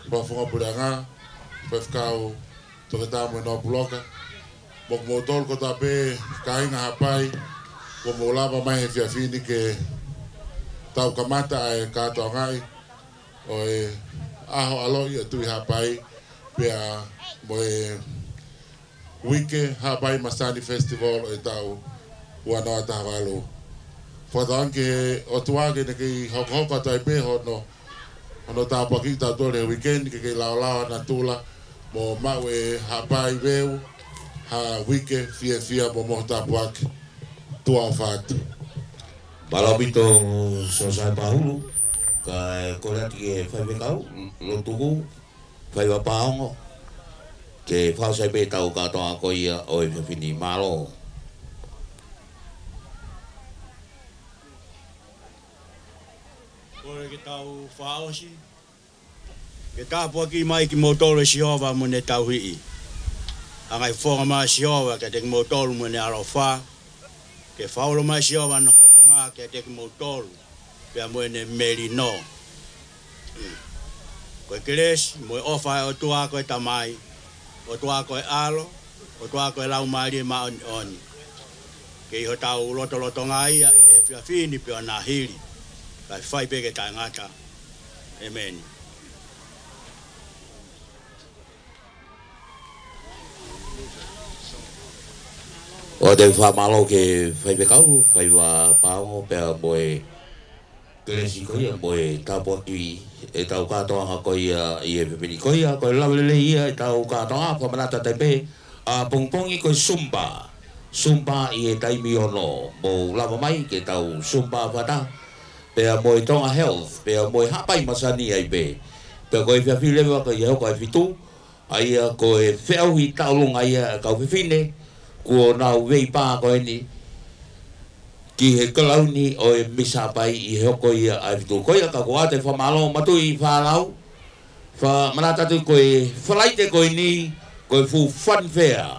Fakafofonga Puleʻanga, Faifekau Toketā Moenoa Puloka, mo kimoutolu kotoa pē kāinga Haʻapai, kuo mou lava mai he efiafi ni ke tau kamata ʻa e kātoangaʻi ʻo e ʻaho ʻaloʻi ʻa e Tuʻi Haʻapai, pea mo e uike Haʻapai Masani Festival ʻo e taʻu ua noa taha valu. Fakatauange ki he ʻOtua ke ne kei hokohoko atu ai pē hono, hono tāpuakiʻi kitautolu he uike ni, ke kei laolao ʻa natula mo maʻu ʻe Haʻapai Veu ha uike fiefia mo mohu tāpuaki. Tuʻa ʻofa atu. Mālō ʻaupito Sōsai Pahulu, kae kole atu ki he faifekau, Lotuku, Faiva Paongo, ke fakaʻosi pē ʻetau kātoanga ko ia ʻo e efiafi ni. Mālō. Kole ke tau fakaʻosi. Ke tāpuakiʻi mai kimoutolu ʻe Sihova mo ʻene tauhi. Hanga ʻe he fofonga mai ʻo Sihova kiate kimoutolu mo ʻene ʻaloʻofa. Ke fakaulo mai ʻe Sihova hono fofonga kiate kimoutolu pea mo ʻene melino. Ko e kelesi mo e ʻofa ʻa e ʻOtua ko e Tamai, ʻOtua ko e ʻAlo, ʻOtua ko e Laumālie Māʻoniʻoni, ke ʻi hotau lotolotonga ia ʻi he efiafi ni pea ʻo nāhili, kae fai pē ke taʻengata. ʻEmeni. ʻOku ou fakamālō ki he faifekau, Faiva Paongo, pea mo e kelesi ko ia mo e tāpuakiʻi ʻetau kātoanga ko ia ʻi he efiafi ni. Ko ia, ko e lave lelei ia ʻetau kātoanga, fakamanatu atu ai pē, ʻapongipongi ko e Zumba. Zumba ʻi he taimi ono, mou lava mai ke tau Zumba fakataha pea mo e Tonga Health, pea mo e Haʻapai Masani ai pē. Pea ko e efiafi leva ko ia ʻe hoko ʻa e fitu, ʻa ia ko e feʻauhi tauʻolunga ia ʻa e kau fefine, kuo nau veipā ko eni ki he kalauni ʻo e Misi Haʻapai ʻi he hoko ia ʻa e fitu. Ko ia ka ʻoku ou ʻoatu e fakamālō mātuʻaki fānau, fakamanatu atu ko e Falaite ko eni, ko e fuʻu funfair.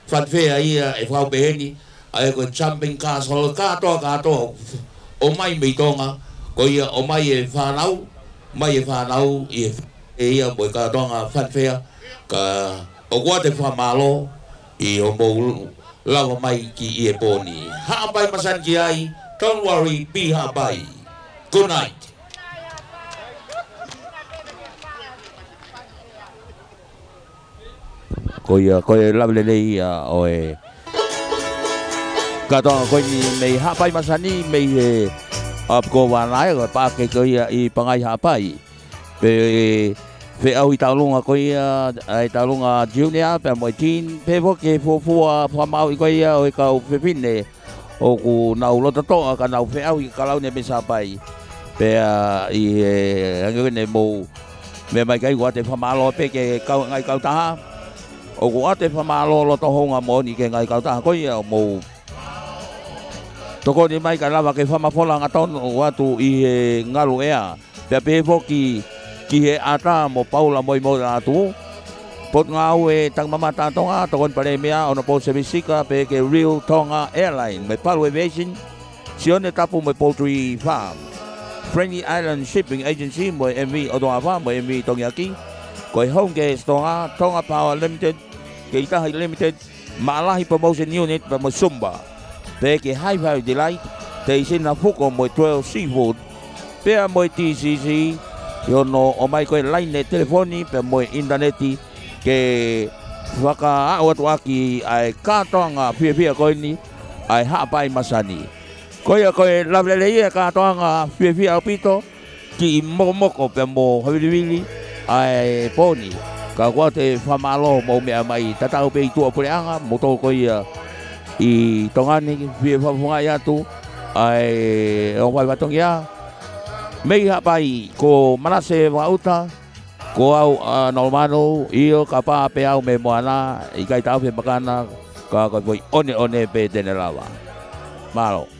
Funfair ia ʻe fakapehē ni, ʻa ia ko e jumping castle, kātoa, kātoa, ʻomai mei Tonga, ko ia ʻomai e fānau, mai e fānau, ʻi he, ʻe ia mo e kātoanga funfair, ka ʻoku ou ʻoatu e fakamālō, ʻi hoʻomou lava mai ki ʻi he pō ni. Haʻapai Masani ki ai, don't worry, be Haʻapai. Good night. Ko ia, ko e lave lelei ia ʻo e kātoanga ko eni mei Haʻapai Masani, mei he ʻapi ko Vanae, ko e paʻake ko ia ʻi Pangai Haʻapai. Pea feʻauhi tauʻolunga ko ia, ʻa e tauʻolunga junior, pea mo e teen, pea foki e fuofua fakamāuʻi ko ia ʻo e kau fefine, ʻoku nau lototoʻa ka nau feʻauhi kalauni e Misi Haʻapai. Pea ʻi he ʻaho ni mou meʻa mai ki ai, ʻoku ou ʻoatu e fakamālō pē ki he kau, ngaahi kautaha. ʻOku ou ʻoatu e fakamālō loto houngaʻia moʻoni ki he ngaahi kautaha ko ia ʻoku mou tokoni mai kae lava ke fakamafola hangatonu atu ʻi he ngalu ʻea. Pea pehē foki ki he ʻata mo Paula Moimoilaatu, Potungāue Tangimamata Tonga, Tokoni Palēmia, Honourable Semisika, pehē ki he Real Tonga Airline, mo e Palu Aviation, Sione Tapu mo e Poultry Farm, Friendly Island Shipping Agency, mo e M V ʻOtoafa, mo e M V Tongiaki, ko e Home Gas Tonga, Tonga Power Limited, Keitahi Limited, Maʻalahi Promotion Unit pea mo Zumba. Pehē ki he High Five Delight, Teisina Fuko mo e Twelve Seafood. Pea mo e T C C, ʻi hono ʻomai ko e laine telefoni pea mo e ʻinitaneti ke fakaaʻu atu ʻaki ʻa e kātoanga fiefia ko eni, ʻa e Haʻapai Masani. Ko ia ko e lave lelei ia e kātoanga fiefia ʻaupito, kiʻi mokomoko pea mo havilivili ʻa e pō ni. Ka ʻoku ou ʻoatu e fakamālō hoʻomou meʻa mai tatau pē ʻi tuʻapuleʻanga, moutolu ko ia ʻi Tonga ni, fie fakafofongaʻi atu ʻa e ongo fatongia. Mei Haʻapai, ko Manase Vakaʻuta, ko au ʻa Nolomano, ʻio ka pā pē au mei Moana, ʻikai taʻofi e makana, ka ko e foʻi ʻoneʻone pē te ne lava. Mālō.